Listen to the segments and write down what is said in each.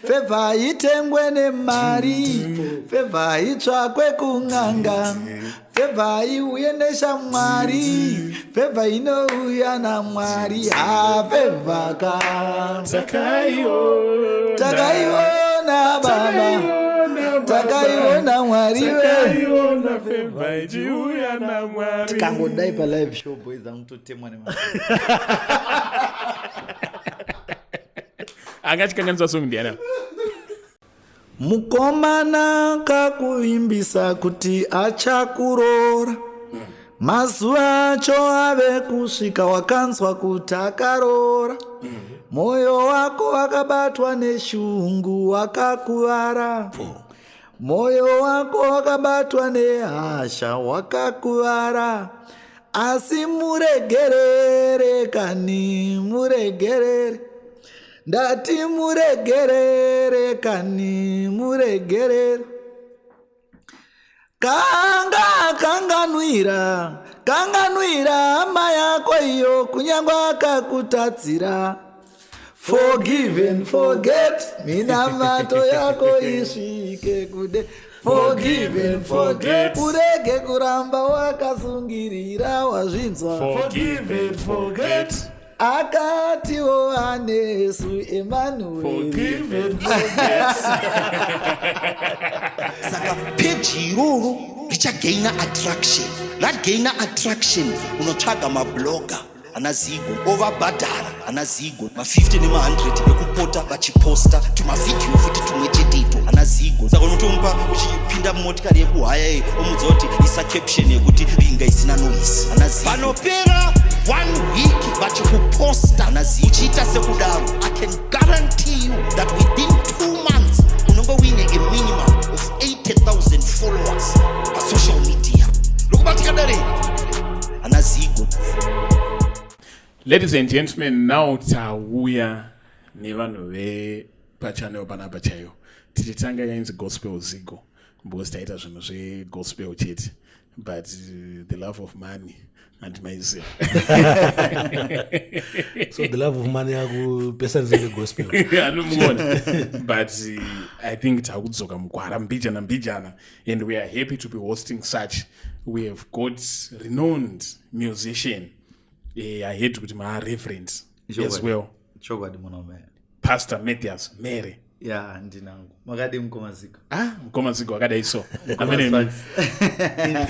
Favour haitengwe nemari, favour haitsvakwe kun'anga, favour haiuye neshamwari, favour inouya naMwari. Ha, favour ka Takaiona. Takaiona baba, takaiona Mwari we. Takaiona favour ichiuya naMwari. Tikangodai palive show, boys, angutotemwa nema Anga achikanganisa song ndiana? Mukomana kakuvimbisa kuti achakuroora, mazuva acho ave kusvika, wakanzwa kuti akaroora. Mwoyo wako wakabatwa neshungu, wakakuvara. Mwoyo wako wakabatwa nehasha, wakakuvara. Asi muregerere kani, muregerere. Ndati muregerere kani, muregerere. Kanga kanganwira, kanganwira hama yako iyo, kunyangwe akakutadzira. Forgive and forget, minamato yako isvike kude. Forgive and forget, urege kuramba wakasungirira. Wazvinzwa? Forgive and forget. Akatiwo anesu Emmanuel. Forgive and forget. Saka peji iroro richagaina attraction. Ragaina attraction, unotsvaga mablogger ana Zigo, ovabhadhara ana Zigo ma50 nema100 ekupota vachiposta tumavhidhiyo futi tumwe cheteto ana Zigo. Saka unotomupa uchipinda mumotikari yekuhaya iyi, omudza kuti isa caption yekuti "Binga isina noise", ana Zigo. Panopera one week vachikuposta ana Zigo, uchiita sekudaro, I can guarantee you that within 2 months unonge uine a minimum of 80,000 followers pasocial media. Ndokubatika dare ana Zigo. Ladies and gentlemen, now tauya nevanhu vepachannel panapa chaiyo. Tichitanga yainzi Gospel Zigo because taita zvinhu zvegospel chete, but the love of money handimaiziva. So the love of money yakupesanisa negospel. Anomuona, but I think takudzoka mugwara mbijana mbijana, and we are happy to be hosting such. We have got renowned musician, I heard kuti maareverend as well. Chokwadi, munome. Pastor Mathias Mary. Ya, ndinangu. Makadi, mukoma Zigo? Ah, mukoma Zigo akadai so.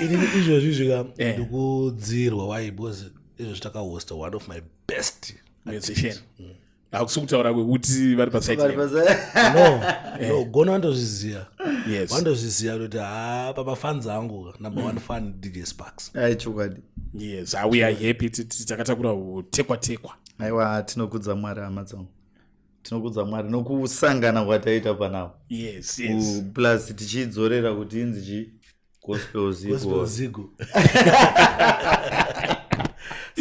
Inini izvozvi zvika ndikudzirwa. Why? Because izvozvi takahosta one of my best musician. Hakusi kutaura kwekuti vari paside. No, gono vandozviziva. Vandozviziva kuti ha, pamafans angu, number one fan DJ Sparks. Ai, chokwadi. Yes, ah, we are happy. Takatakura utekwa tekwa. Aiwa, tinokudza Mwari, hama dzangu. Tinokudza Mwari nokusangana kwataita panapa. Plus tichidzorera kuti inzi chi Gospel Gospel Zigo. Zigo.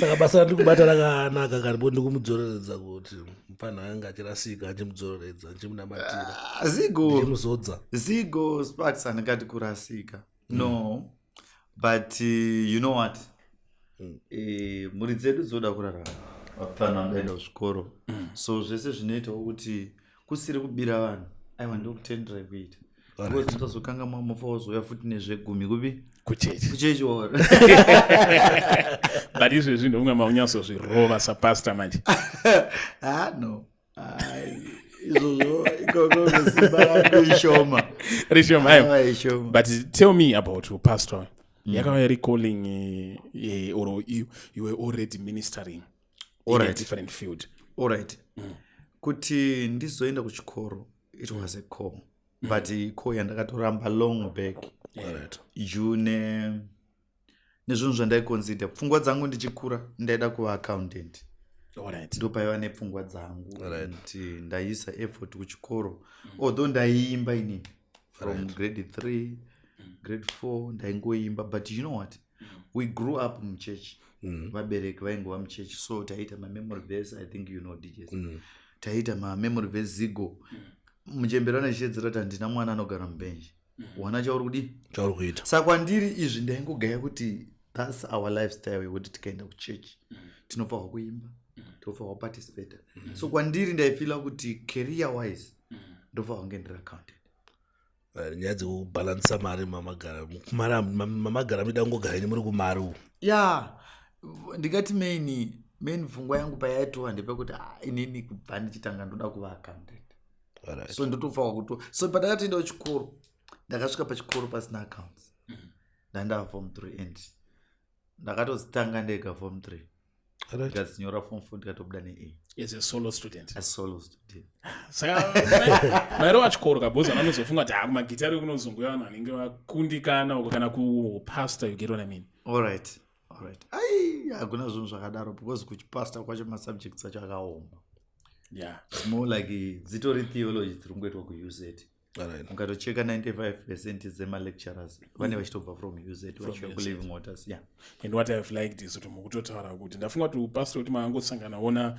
Saka basa randiri kubata rakanaka kani, bo ndikumudzoreredza kuti mufana anga achirasika, achimudzoreredza, achimunamatira. Ah, Zigo. Ndichimuzodza. Zigo Sparks, handingati kurasika, no, but you know what, mhuri dzedu dzoda kurarama, vapfana vanoenda kuzvikoro, so zvese zvinoitawo kuti kusiri kubira vanhu. Aiwa, ndokutendera kuita because musazokangamwa, mufa wazouya futi nezvegumi kupi? Kuchechi. Kuchechi waona. But izvezvi ndokunga maunyatsozvirova sapastor manje. Ah, no. Ai, izvozvo ikoko simba rangu ishoma. Rishoma ayo. Aiwa, ishoma. But tell me about your pastor. Yakauya recalling or you were already ministering in a different field? Alright, kuti ndizoenda kuchikoro, it was a call, but call yandakatoramba long back due nezvinhu zvandaiconsider. Pfungwa dzangu ndichikura, ndaida kuva accountant. Ndopaiva nepfungwa dzangu. And ndaiisa effort kuchikoro, although ndaiimba inini from grade 3, grade 4 ndaingoimba. But you know what, we grew up muchurch. Vabereki vaingova muchechi, so taiita mamemory verse. I think you know DJs. Taiita mamemory verse. Zigo muchemberi anochiedzera kuti handina mwana anogara mubenji, wana chauri kudii? Chauri kuita. Saka kwandiri izvi ndaingogaya kuti that's our lifestyle, yekuti tikaenda kuchechi tinofanirwa kuimba, tinofanirwa kuparticipata. So kwandiri ndaifeela kuti career wise. Ndofanira kunge ndiri accountant. Nyaya dzekubhalansa mari, mamagara kumari, mamagara muida kungogara ini muri kumari uku. Ya, ndingati main pfungwa yangu payaitova ndepekuti, ah, inini kubva ndichitanga ndoda kuva accountant. So ndotofanwa kuto, so pandakatoenda kuchikoro, ndakasvika pachikoro pasina accounts. Ndandava form three and ndakatozitanga ndega form three. Ndikadzinyora form four, ndikatobuda ne-A. As a solo student? A solo student. Saka mairova chikoro kabhozi, vanozofunga kuti ha, kumagitari kunozonguya vanhu vanenge vakundikana uko kana kupastor, you get what I mean? Alright, ai, hakuna zvinhu zvakadaro, because kuchipastor kwacho masubjects acho akaoma. It's more like dzitori theology dziri kungoitwa kuUZ. Ukatocheka 95% dzemalecturers vane vachitobva from UZ, vachiuya kuLiving Waters, yeah. And what I've liked is kuti mukutotaura kuti ndafunga kuti upastor kuti maangosangana ona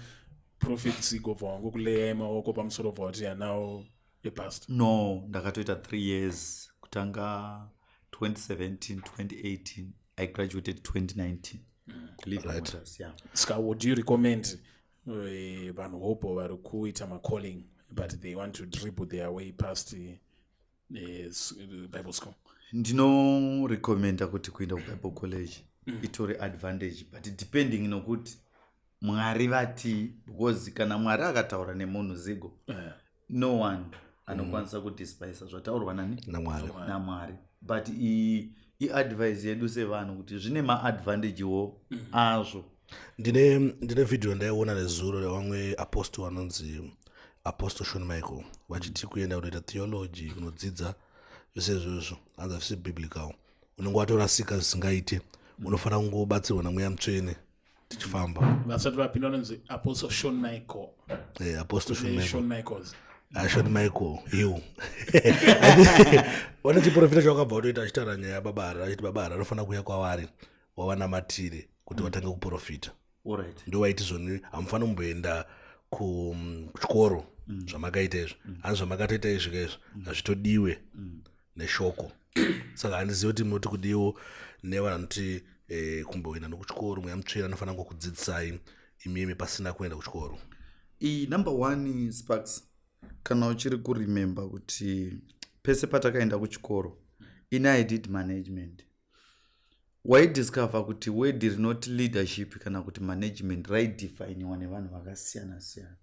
Prophet Zigo, bva wangokuleya maoko pamusoro, bva kuti now a pastor. No, ndakatoita 3 years, kutanga 2017, 2018, I graduated 2019, Living Waters, yeah. Saka would you recommend vanhu hopo vari kuita macalling but they want to dribble their way past Bible school? Ndinorecommenda kuti kuenda kuBible college itori advantage, but depending nokuti Mwari vati, because kana Mwari akataura nemunhu, Zigo, no one anokwanisa kudespisa zvataurwa nani? NaMwari. NaMwari. But iadvice yedu sevanhu kuti zvine maadvantagewo azvo. Ndine vhidhiyo ndaiona nezuro revamwe apostle vanonzi Apostle Sean Michael, vachiti kuenda kunoita theology, kunodzidza zvese izvozvo, hanzi hazvisi biblical, unenge watorasika zvisingaite, unofanira kungobatsirwa naMweya Mutsvene tichifamba. Vasati vapinda, vanonzi Apostle Sean Michael? Apostle Sean Michael. Sean Michaels. Ah, Sean Michael Hill vane chiprofita chavakabva kutoita achitaura nyaya yababa Harare, achiti Baba Harare anofanira kuuya kwavari wavanamatire kuti vatange kuprofita. Ndo vaiti zvoni hamufaniri kumboenda kuchikoro zvamakaita izvi, hanzi zvamakatoita izvi kaizvi hazvitodiwe neshoko. Saka handizivi kuti munoti kudiwo nevanhu vanoti kumboenda nokuchikoro, Mweya Mutsvene anofanira kungokudzidzisai imimi pasina kuenda kuchikoro. Iyi number one, Sparks, kana uchiri kuremember kuti pese patakaenda kuchikoro, ini I did management, waidiscover kuti word rinoti leadership kana kuti management raidefiniwa nevanhu vakasiyana siyana.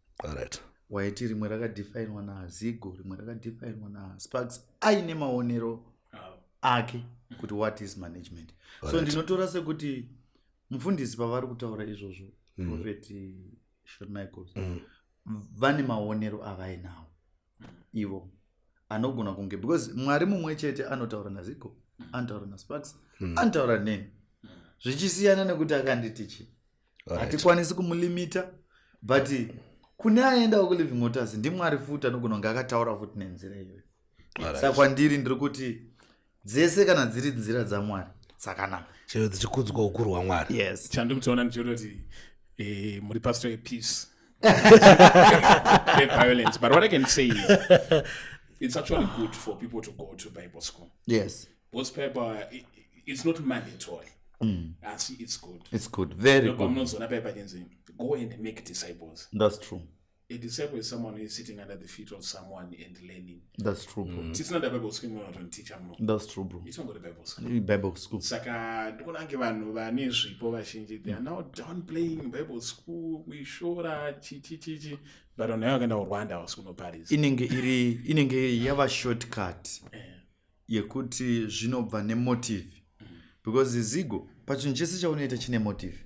Waiti rimwe rakadefiniwa naZigo, rimwe rakadefiniwa naSparks aine maonero ake kuti what is management. So ndinotora sekuti mufundisi pavari kutaura izvozvo, Prophet Sean Michaels, vane maonero avainawo ivo anogona kunge, because Mwari mumwe chete anotaura naZigo, anotaura naSparks, anotaura neni, zvichisiyana nekuti akanditi chii. Hatikwanisi kumulimita, but kune aendawo kuLiving Waters ndiMwari futi anogona kunge akataura futi nenzira iyoyo. Saka kwandiri ndiri kuti dzese kana dziri nzira dzaMwari dzakanaka. Chero dzichikudzwa ukuru hwaMwari. Yes. Chandiri kutoona ndichitoti muri pastor yepeace, violence, but what I can say is it's actually good for people to go to Bible school because paper, it's not mandatory, asi it's good. It's good, very good. Pamunozoona paipa chinzi go and make disciples. That's true. A disciple is someone who is sitting under the feet of someone and learning. That's true, bro. Tisina da Bible school munotoniticha muno. That's true, bro. Itongori Bible school. Bible school. Saka ndikuona kunge vanhu vane zvipo vazhinji, they are now downplaying Bible school, kuishora, chichi chichi, but vanhu ava vakaenda kuRwanda havasi kunoparidza. Inenge yava shortcut yekuti zvinobva nemotive, because Zigo, pachinhu chese chaunoita chine motive.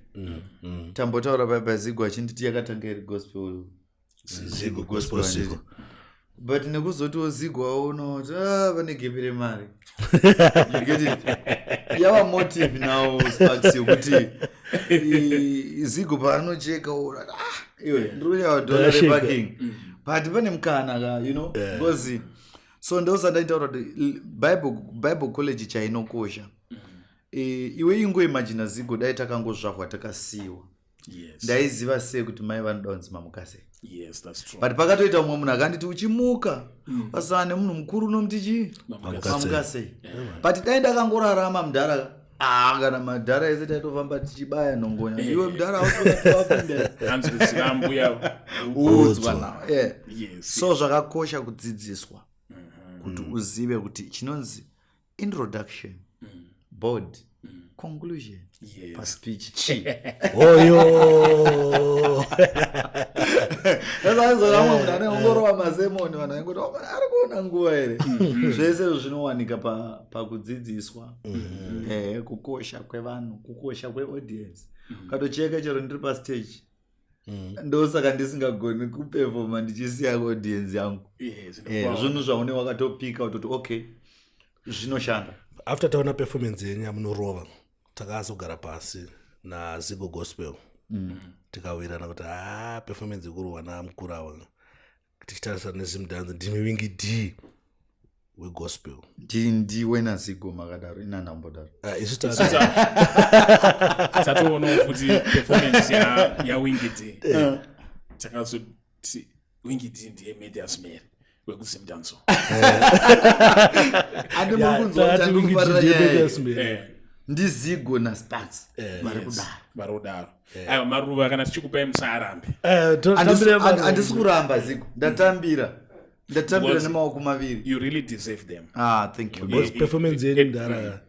Tambotaura paipa Zigo achinditi yakatanga iri gospel. Zigo, gospel Zigo. But nekuzotiwo Zigo aona kuti, ah, vane gepi remari. You get it? Yava motive now, Sparks, yokuti Zigo paanocheka ora, ah, iwe ndiri kuchava dhola Ndakasheka. reparking, but pane mukana ka, because so ndosanda kuti Bible college chainokosha. Iwe ingoimagina, Zigo, dai takangozvarwa takasiyiwa, ndaiziva sei kuti mai vanoda kunzi mamuka sei? Yes, that's true. But pakatoita umwe munhu akanditi uchimuka pasana nemunhu mukuru unomuti chii? Mamuka. Mamuka sei? But dai ndakangorarama mudhara. Ah, kana madhara ese taitofamba tichibaya nhongonya. Iwe mudhara ausiapinda. Hanzi kuziva mbuya Udzwa nawo. Yeah. Yes. So zvakakosha kudzidziswa kuti uzive kuti chinonzi introduction, board, conclusion paspeech chii. Oyo. Sasa munhu anongorova masemoni, vanhu vaingoti, "Oh, ari kuona nguva here?" Zvese izvo zvinowanika pakudzidziswa kukosha kwevanhu, kukosha kweaudience. Ukatocheka chero ndiri pastage, ndosaka ndisingagoni kupefoma ndichisiya audience yangu. Zvinhu zvaune wakatopika kutoti okay, zvinoshanda. After taona performance yenyu yamunorova, takazogara pasi naZigo Gospel, tikawirirana kuti ha, performance yekurohwa namukuru ava, tichitarisa neZimdance, ndimi Winky D wegospel. Ndiwe naZigo makadaro, ina ndambodaro. Ah, isu Tatoonawo futi performance yaWinky D. Takazoti Winky D ndiye Medias Mary wekuZimdancehall. Andi muri kunzwa kuti Takati Winky D andikufarira ndiye nyaya iyi. Medias Mary. NdiZigo naSparks vari kudaro. Vari kudaro. Aiwa, maruva kana tichikupai musarambe. Tambira maruva. Handisi kuramba, Zigo, ndatambira, ndatambira nemaoko maviri. You really deserve them. Ah, thank you. Because performance yenyu, mudhara.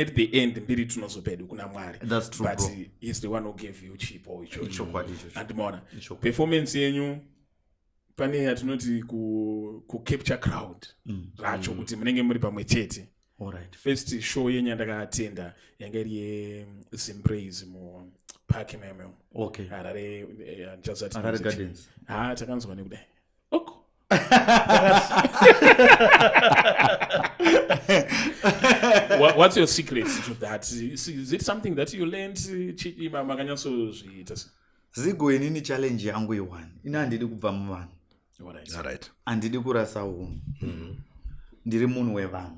At the end mbiri tunozopedu kuna Mwari. That's true, But bro. he's the one who gave you chipo ichocho. Ichokwadi ichocho. Andimaona Ichokwadi. performance yenyu pane yatinoti kucapture crowd racho, kuti munenge muri pamwe chete. First show yenyu yandakaatenda yanga iri yeZimpraise mupark memo, Harare, handichazati. Harare Gardens. Ha, takanzwa nekudai oko. What's your secret to that? Is it something that you learned? Makanyatsozviita se? Zigo, inini challenge yangu ione, ini handidi kubva muvanhu. Handidi kurasa unhu, ndiri munhu wevanhu.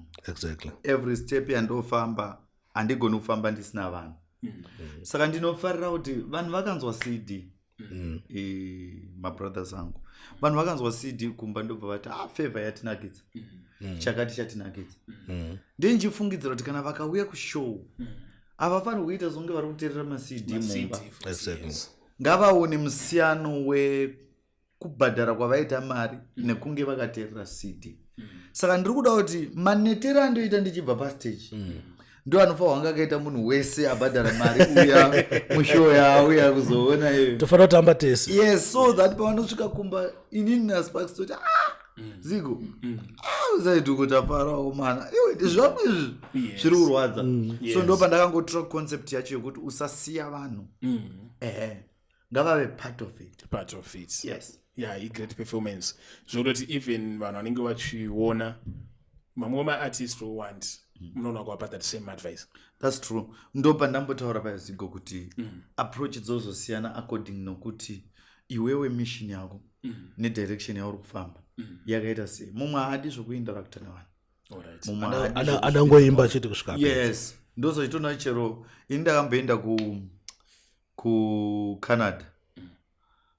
Every step yandofamba, handigoni kufamba ndisina vanhu. Saka ndinofarira kuti vanhu vakanzwa CD, mabrothers angu, vanhu vakanzwa CD kumba, ndobva vati, "Ah, Favor yatinakidza, chakati chatinakidza." Ndinchifungidzira kuti kana vakauya kushow, havafaniri kuita songe vari kuteerera maCD mumba. Ngavaone musiyano wekubhadhara kwavaita mari nekunge vakateerera CD. Saka ndiri kuda kuti manetero andoita ndichibva pastage ndo anofanirwa anga akaita munhu wese abhadhara mari uya mushow yaauya kuzoona iyoyo. Tofanira kutamba tese. Yes, so that pavanosvika kumba, inini naSparks toti, "Ah, Zigo, ah, usaiti kutafarawo mana iwe, zvangu izvi zviri kurwadza." So ndo pandakangotora concept yacho yekuti usasiya vanhu, ehe, ngavave part of it. Part of it. Yes. Yeah, igreat performance, zvokutoti even vanhu vanenge vachiona mamwe maartist want, munoona kuvapa that same advice. That's true. Ndo pandambotaura paZigo kuti approach dzozosiyana according nokuti iwewe mission yako nedirection yauri kufamba yakaita sei. Mumwe haadi zvokuinteracta nevanhu. Mumwe haadi Adangoimba chete kusvika apedza. Yes, ndozochitoona chero ini ndakamboenda kuCanada.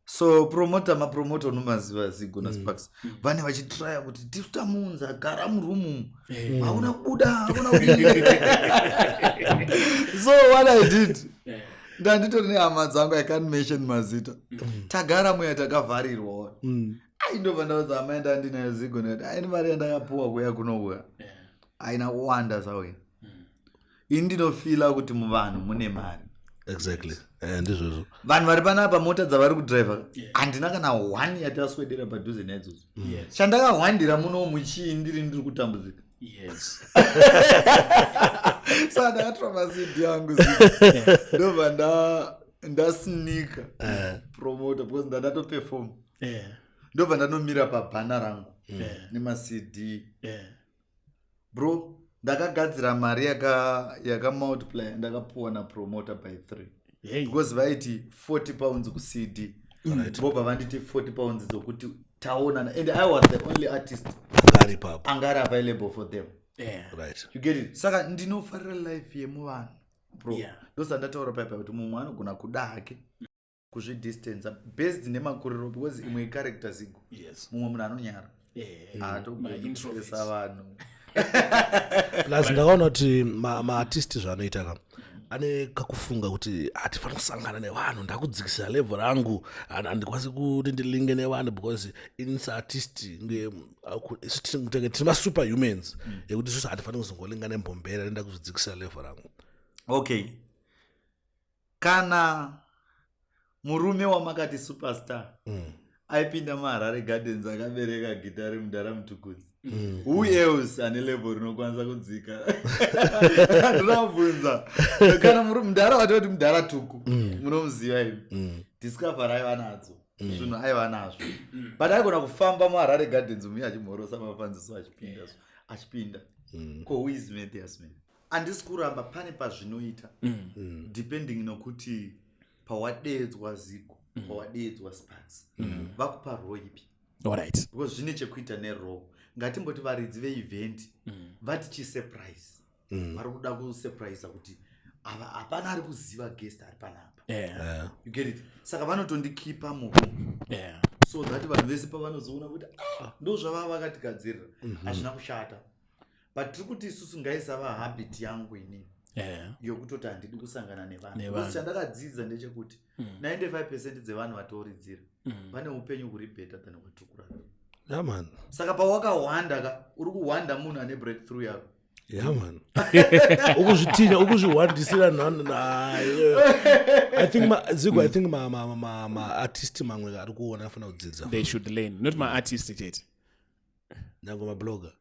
So promoter, mapromoter unomaziva, Zigo naSparks, vane vachitraya kuti tisu tamuunza, gara murumu, hauna kubuda, hauna kubuda. So what I did, ndanditori nehama dzangu, I can't mention mazita, tagara muya takavharirwa. Ai, ndobva ndaudza hama yandandinayo, Zigo, ndikati, "Aini mari yandakapuwa kuya kunouya haina kuwanda sawena. Ini ndinofila kuti muvanhu mune mari." Exactly. Ndizvozvo. Vanhu vari panapa, mota dzavari kudhiraivha, handina kana one yataswedera padhuze naidzodzo. Chandakahwandira muno muchii, ndiri kutambudzika. Saka ndakatora maCD angu, ndobva ndasnika promoter, because ndandatoperform, ndobva ndanomira pabhana rangu nemaCD. Bro, ndakagadzira mari yakamultiply ndakapuwa napromoter by 3, because vaiti £40 kuCD, vobva vanditi £40 dzokuti taonana, and I was the only artist Anga ari ipapo. Anga ari available for them. You get it? Saka ndinofarira life yemuvanhu, bro. Ndosandataura paipa kuti mumwe anogona kuda hake kuzvidistansa based nemakuriro, because imwe icharacter, Zigo. Mumwe munhu anonyara, Ma introverts. haatogoni vanhu. Plus ndakaona kuti maartist zvaanoita ka, ane kakufunga kuti hatifani kusangana nevanhu, ndakudzikisira level rangu, handikwanisi kuti ndilinge nevanhu because ini seartist tiri masuperhumans yekuti isusu hatifani kuzongolinga nembombera, nenda kuzvidzikisira level rangu. Okay, kana murume wamakati superstar aipinda muHarare Gardens akabereka gitari, mudhara Mutukudzi, who else ane level rinokwanisa kudzika? Ndinobvunza, kana mudhara watoti mudhara Tuku, munomuziva imi, discovery aiva nadzo, zvinhu aiva nazvo, but aigona kufamba muHarare Gardens muye achimhorosa mafanziso achipinda so achipinda. Ko who is Mathias man? Handisi kuramba, pane pazvinoita, depending nokuti pawadedzwa Zigo, pawadedzwa Sparks, vakupa role ipi? Because zvine chekuita nerole. Ngatimboti varidzi veevent vati chisurprise, vari kuda kusurprise kuti ava hapana ari kuziva guest ari panapa. You get it? Saka vanotondikipa muroom so that vanhu vese pavanozoona kuti, ah, ndo zvavava vakatigadzirira, hazvina kushata. But tiri kuti isusu ngaisava habit yangu inini yokutoti handidi kusangana nevanhu. Nevanhu. Because chandakadzidza ndechekuti 95% dzevanhu vatoridzira vane upenyu huri better than hwatiri kurarama. Yeah man. Saka pawakahwanda ka, uri kuhwanda munhu ane breakthrough yako. Yeah man, ukuzvitinya, ukuzvihwandisira naye. I think Zigo, I think maartist mamwe ari kuona afanira kudzidza. They should learn, not maartist chete. Nyange mablogger.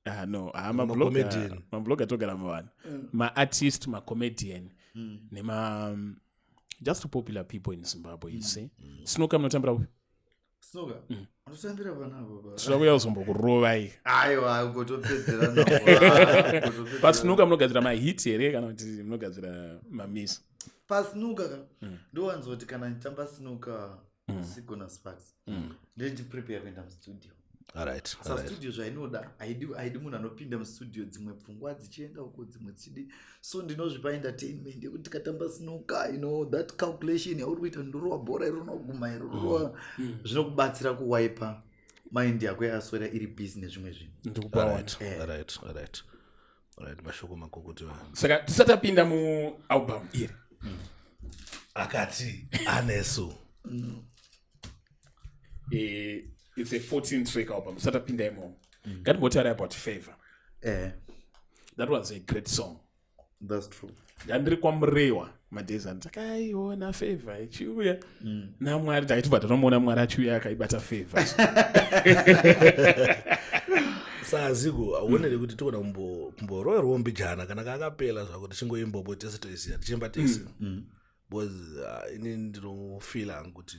Ah, no, ah, Macomedian. Mablogger togara muvanhu, maartist, macomedian, nema just popular people in Zimbabwe, you see. Snooker munotambira kupi? Snooker andotambira panapa pa. Tinoda kuuya kuzombokurovai. Aiwa, kutopedzera. Pasnooker munogadzira mahit here kana kuti munogadzira mamiss? Pasnooker ka, ndowanzoti kana ndichitamba snooker, Zigo naSparks, ndindichiprepare kuenda mustudio. Sastudio zvainoda, haidi munhu anopinda mustudio dzimwe pfungwa dzichienda uko, dzimwe dzichidi. So ndinozvipa entertainment yekuti tikatamba snooker, you know that calculation yauri kuita, ndorova bhora iri rinoguma iri rorova, zvinokubatsira kuwaipa mind yako yaswera iri busy nezvimwe zvinhu. Ndikupaona. Alright, mashoko makukutu. Saka tisati tapinda mualbum iri, Akati anesu. It's a 14 track album. Tisati tapinda imomo, ngatimbotaura about Favor. That was a great song. That's true. Ndandiri kwaMurewa madays ano, takaiona Favor ichiuya naMwari, taitibva tatomuona Mwari achiuya akaibata Favor. Saka Zigo, auonere kuti togona kumboroverwawo mbijana kana kakapela zvako, tichingoimbopo tese, toisiya tichiimba tese, because ini ndinofila hangu kuti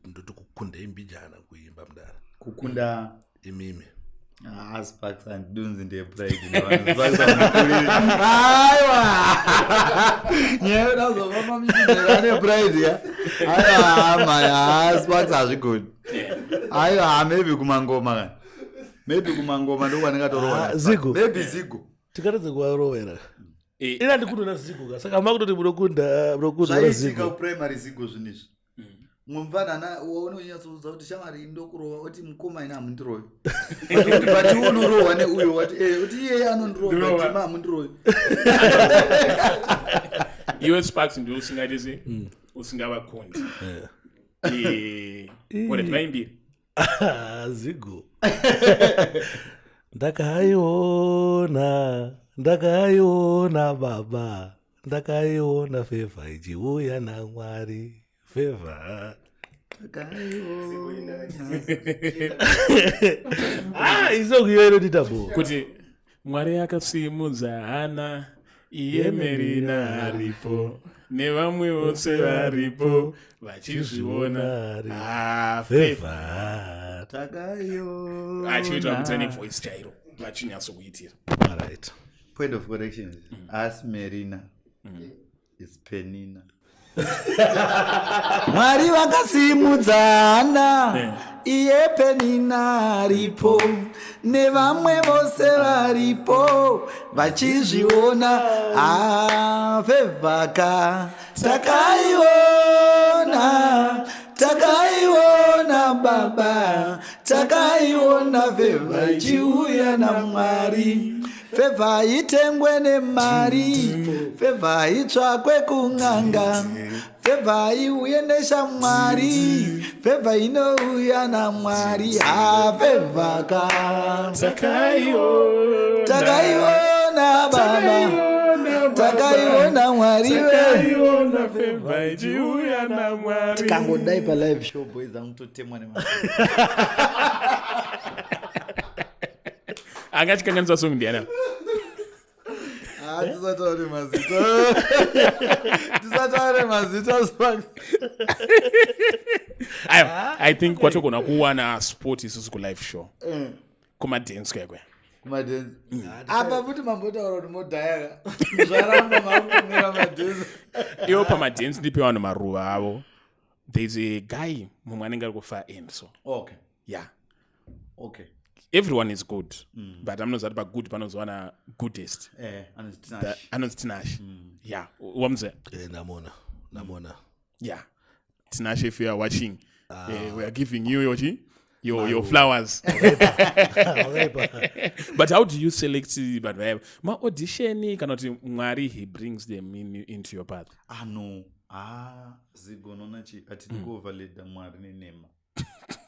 ndoti kukundei mbijana kuimba, mudara. Kukunda? Imimi. Ah, Sparks, handidunzi ndepride. Aiwa, nyaya yodazofamba michidera nepride ya, aiwa maya, Sparks, hazvigoni. Aiwa, maybe kumangoma kana maybe kumangoma ndokwaningatorowa. Ah, Zigo. Maybe Zigo. Tikaredze kuvarovera. Ina ndikundona Zigo ka, saka makutoti munokunda, munokundwa. Zvaiitika Zigo. kuprimary, Zigo, zvinhu izvi. Mumwe mufanana waone uchinyatsoudza kuti, "Shamwari, ndokurova," oti, "Mukoma, ina hamundirovi." But iwe unorohwa neuyo, wati, "Eh," uti, "Iyeye anondirova." Ndirova. But ima hamundirovi. Iwe Sparks ndiwe usingaiti se usingavakundi. Alright, vaimbiri. Zigo, ndakaiona, ndakaiona baba, ndakaiona favor ichiuya naMwari, favor. Ah, isong iyo inondiita bo. Kuti Mwari akasimudza hana, iye Merina aripo nevamwe vose varipo vachizviona. Ah, Favor. Favor. Takaiona. Achiitwa kutane voice chairo, vachinyatsokuitira. Alright. Point of correction, asi Merina is Penina. Mwari vakasimudzana, iye Penina aripo nevamwe vose varipo vachizviona. Ah, favor ka, takaiona. Takaiona baba, takaiona favour ichiuya naMwari. Favour itengwe nemari, favour itsvakwe kun'anga, favour iuye neshamwari, favour inouya naMwari. Ha, favour ka. Takaiona. Takaiona baba, takaiona Mwari we. Takaiona favour ichiuya naMwari. Kangodai palive show, boys, angutotemwa nema. Anga achikanganisa song ndiana? Ah, tisataure mazita, tisataure mazita, Sparks. Aiwa, I think kwatogona kuwana sport isusu kulive show, kumadance kwekwe. Kumadance apa futi mambotaura kuti modhayaka, zvaramba, makumira madance. Iwo pamadance ndipe vanhu maruva avo. There's a guy mumwe anenge ari kufa end, so yeah. Everyone is good, but amunoziva kuti pagood panozowana goodest. Anonzi Tinashe. Anonzi Tinashe, yeah, wamuziva? Ndamona, ndamona. Yeah, Tinashe, if you are watching, we are giving you your chi your flowers. Wakaipa. But how do you select vanhu vaya? Maaudition kana kuti Mwari, he brings them into your path? Ah, no, ah, zigonona chi hatidi kuoverloada Mwari nenema.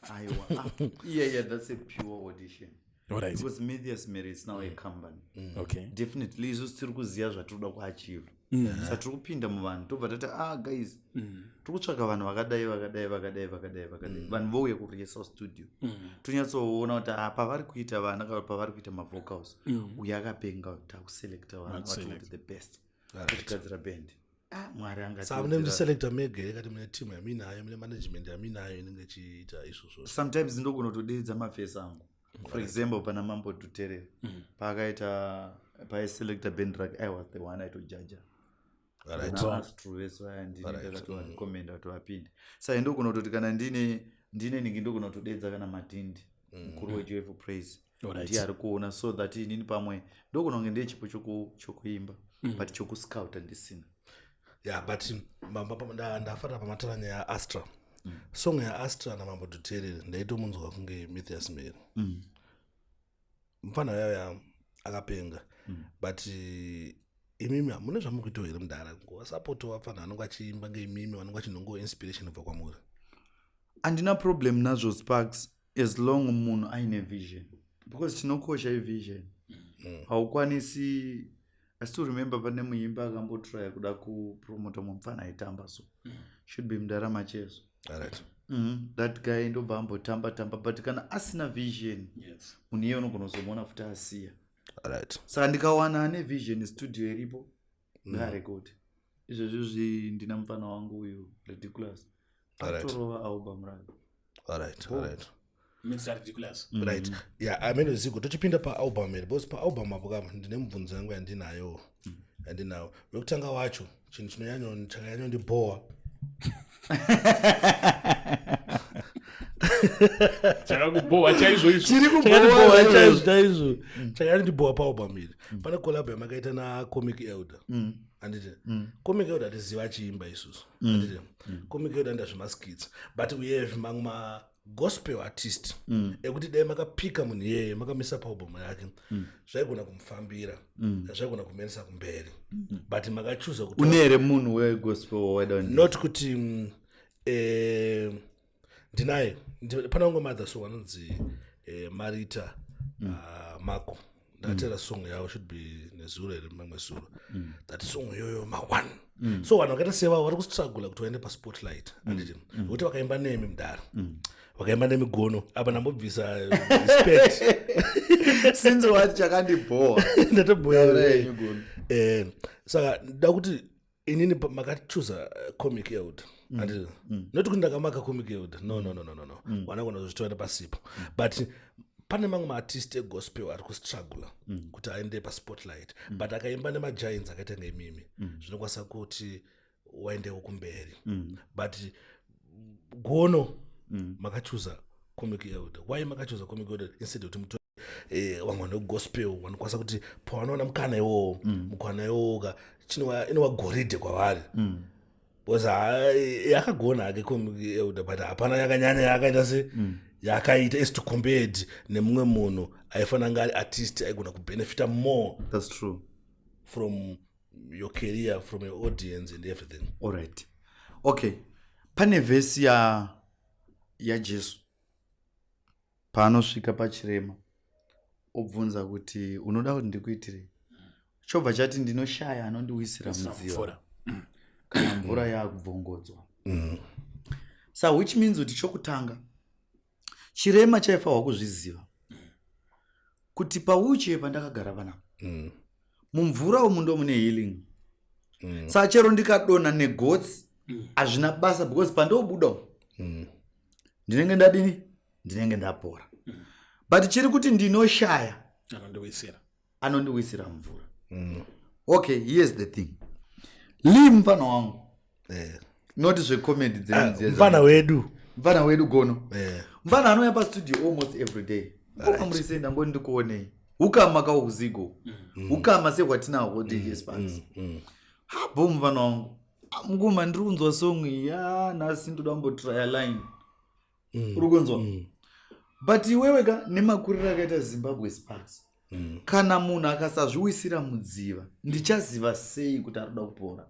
Aiwa, ah, yeah, that's a pure audition. Because Mathias Mhere is now a company. Definitely isusu tiri kuziva zvatinoda kuachieve, saka tiri kupinda muvanhu, tobva tati, "Ah guys, tiri kutsvaga vanhu vakadai, vakadai, vakadai, vakadai, vakadai." Vanhu vouya kurehearsal studio, tonyatsoona kuti, ah, pavari kuita vana kana pavari kuita mavocals, uyu akapenga, takuselecta vanhu vatikuti the best, tochigadzira band. Ah, Mwari. Saka mune muchiselecta mega here, kati mune team yaminayo, mune management yaminayo inenge ichiita izvozvo? Sometimes ndogona kutodeedza mafesi angu. For example, pana Mambo Dhuterere, paakaita paiselecta band rake, I was the one aitojaja. Astro vese vaya, ndini ndakatovarecommenda kuti vapinde. Saka ndogona kutoti kana ndine ningi, ndogona kutodeedza kana Madhindi, mukuru weJoyful Praise, ndiye ari kuona, so that inini pamwe ndogona kunge ndiye chipo chokuimba, but chokuscouta ndisina. Yeah, but ndafarira pamatara nyaya yaAstra, song yaAstra naMambo Dhuterere. Ndaitomunzwa kunge Mathias Mhere. Mufana yaya akapenga, but imimi hamune zvamuri kuitawo here mudhara, kungowasapota vapfana vanenge vachiimba ngeimimi, vanenge vachinhongowo inspiration kubva kwamuri? Handina problem nazvo, Sparks, as long munhu aine vision, because chinokosha ivision. Haukwanisi. I still remember pane muimba akambotrya kuda kupromota mumufana aitamba, so should be Mudara Macheso. That guy ndobva ambotamba tamba, but kana asina vision, munhu iye unogona kuzomuona futi asiya. Saka ndikawana ane vision, studio iripo, ngaarekodi izvezvi. Ndina mufana wangu uyu Ridiculous, atorova album rake. Mr Ridiculous. Right, yeah, I mean, Zigo, tochipinda paalbum here, because paalbum apo kama ndine mubvunzo yangu yandinayo. Wekutanga wacho, chinhu chinonyanyo chakanyanyondibhowa. Chakakubhowa chaizvo izvo? Chiri Chakandibhowa kubhowa. Chaizvo chaizvo chakandibhowa paalbum iri, pane collab yamakaita naComic Elder, handiti? Comic Elder hatiziva achiimba isusu, handiti? Comic Elder anda zvemaskits, but we have mamwe magospel artist ekuti dai makapika munhu iyeye, makamisa paalbum yake, zvaigona kumufambira, zvaigona kumuendesa kumberi, but makachuza kuti Une here munhu wegospel wawaida? Not kuti ndinaye. Pane vamwe mother song anonzi Marita Mako. Ndakatera song yavo, should be nezuro here, mamwe zuro. That song iyoyo ma1. So vanhu vakaita sevavo vari kustrugula kuti vaende paspotlight, handiti? Nokuti vakaimba nemi mudhara, vakaimba nemigono apa, ndambobvisa respect. Since wati chakandibhowa. Ndatobhoya. Taura yenyu, Gono. Saka nda kuti inini makachuza Comic Elder, handiti? Not kuti ndakamaka Comic Elder, no, no, no, no, no, no. Vanagona kuzvitora pasipo, but pane mamwe maartist egospel ari kustrugula kuti aende paspotlight, but akaimba nemagiants akaita ngeimimi, zvinokwanisa kuti waendewo kumberi. But Gono, makachuza Comic Elder. Why makachuza Comic Elder instead yekuti mutore vamwe vanhu vegospel vanokwanisa kuti pavanoona mukana iwowo, mukana iwowo ka inova goridhe kwavari? Because yakagona hake Comic Elder, but hapana yakanyanya yakaita se yakaita as to compared nemumwe munhu aifanira kunge ari artist aigona kubenefita more That's true. From your career, from your audience and everything. Alright, okay, pane vhesi ya yaJesu paanosvika pachirema, obvunza kuti, "Unoda kuti ndikuitirei?" Chobva chati, "Ndinoshaya anondiwisira mudziva Mvura. kana mvura yaakubvongodzwa." Sa which means kuti chokutanga, chirema chaifanirwa kuzviziva kuti pawheelchair pandakagara panapa, mumvura umu ndo mune healing. Saka chero ndikadonha negotsi, hazvina basa, because pandobuda umu ndinenge ndadini? Ndinenge ndapora. But chiri kuti ndinoshaya anondiwisira. Anondiwisira mvura. Okay, here's the thing, Lee, mufana wangu, not zvecomedy dzenyu dziya. Mufana wedu. Mufana wedu Gono. Mufana anouya pastudio almost every day. Ngoma muri sei? Ndangoti ndikuonei. Ukama kauzigo, ukama sehwatinahwo, DJ Sparks. Habo, mufana wangu. Ah, mukoma, ndiri kunzwa song iyi ya nhasi, ndoda kumbotraya line. Uri kunzwa? But iwewe ka, nemakuriro akaita Zimbabwe, Sparks, kana munhu akasazviwisira mudziva, ndichaziva sei kuti ari kuda kupora?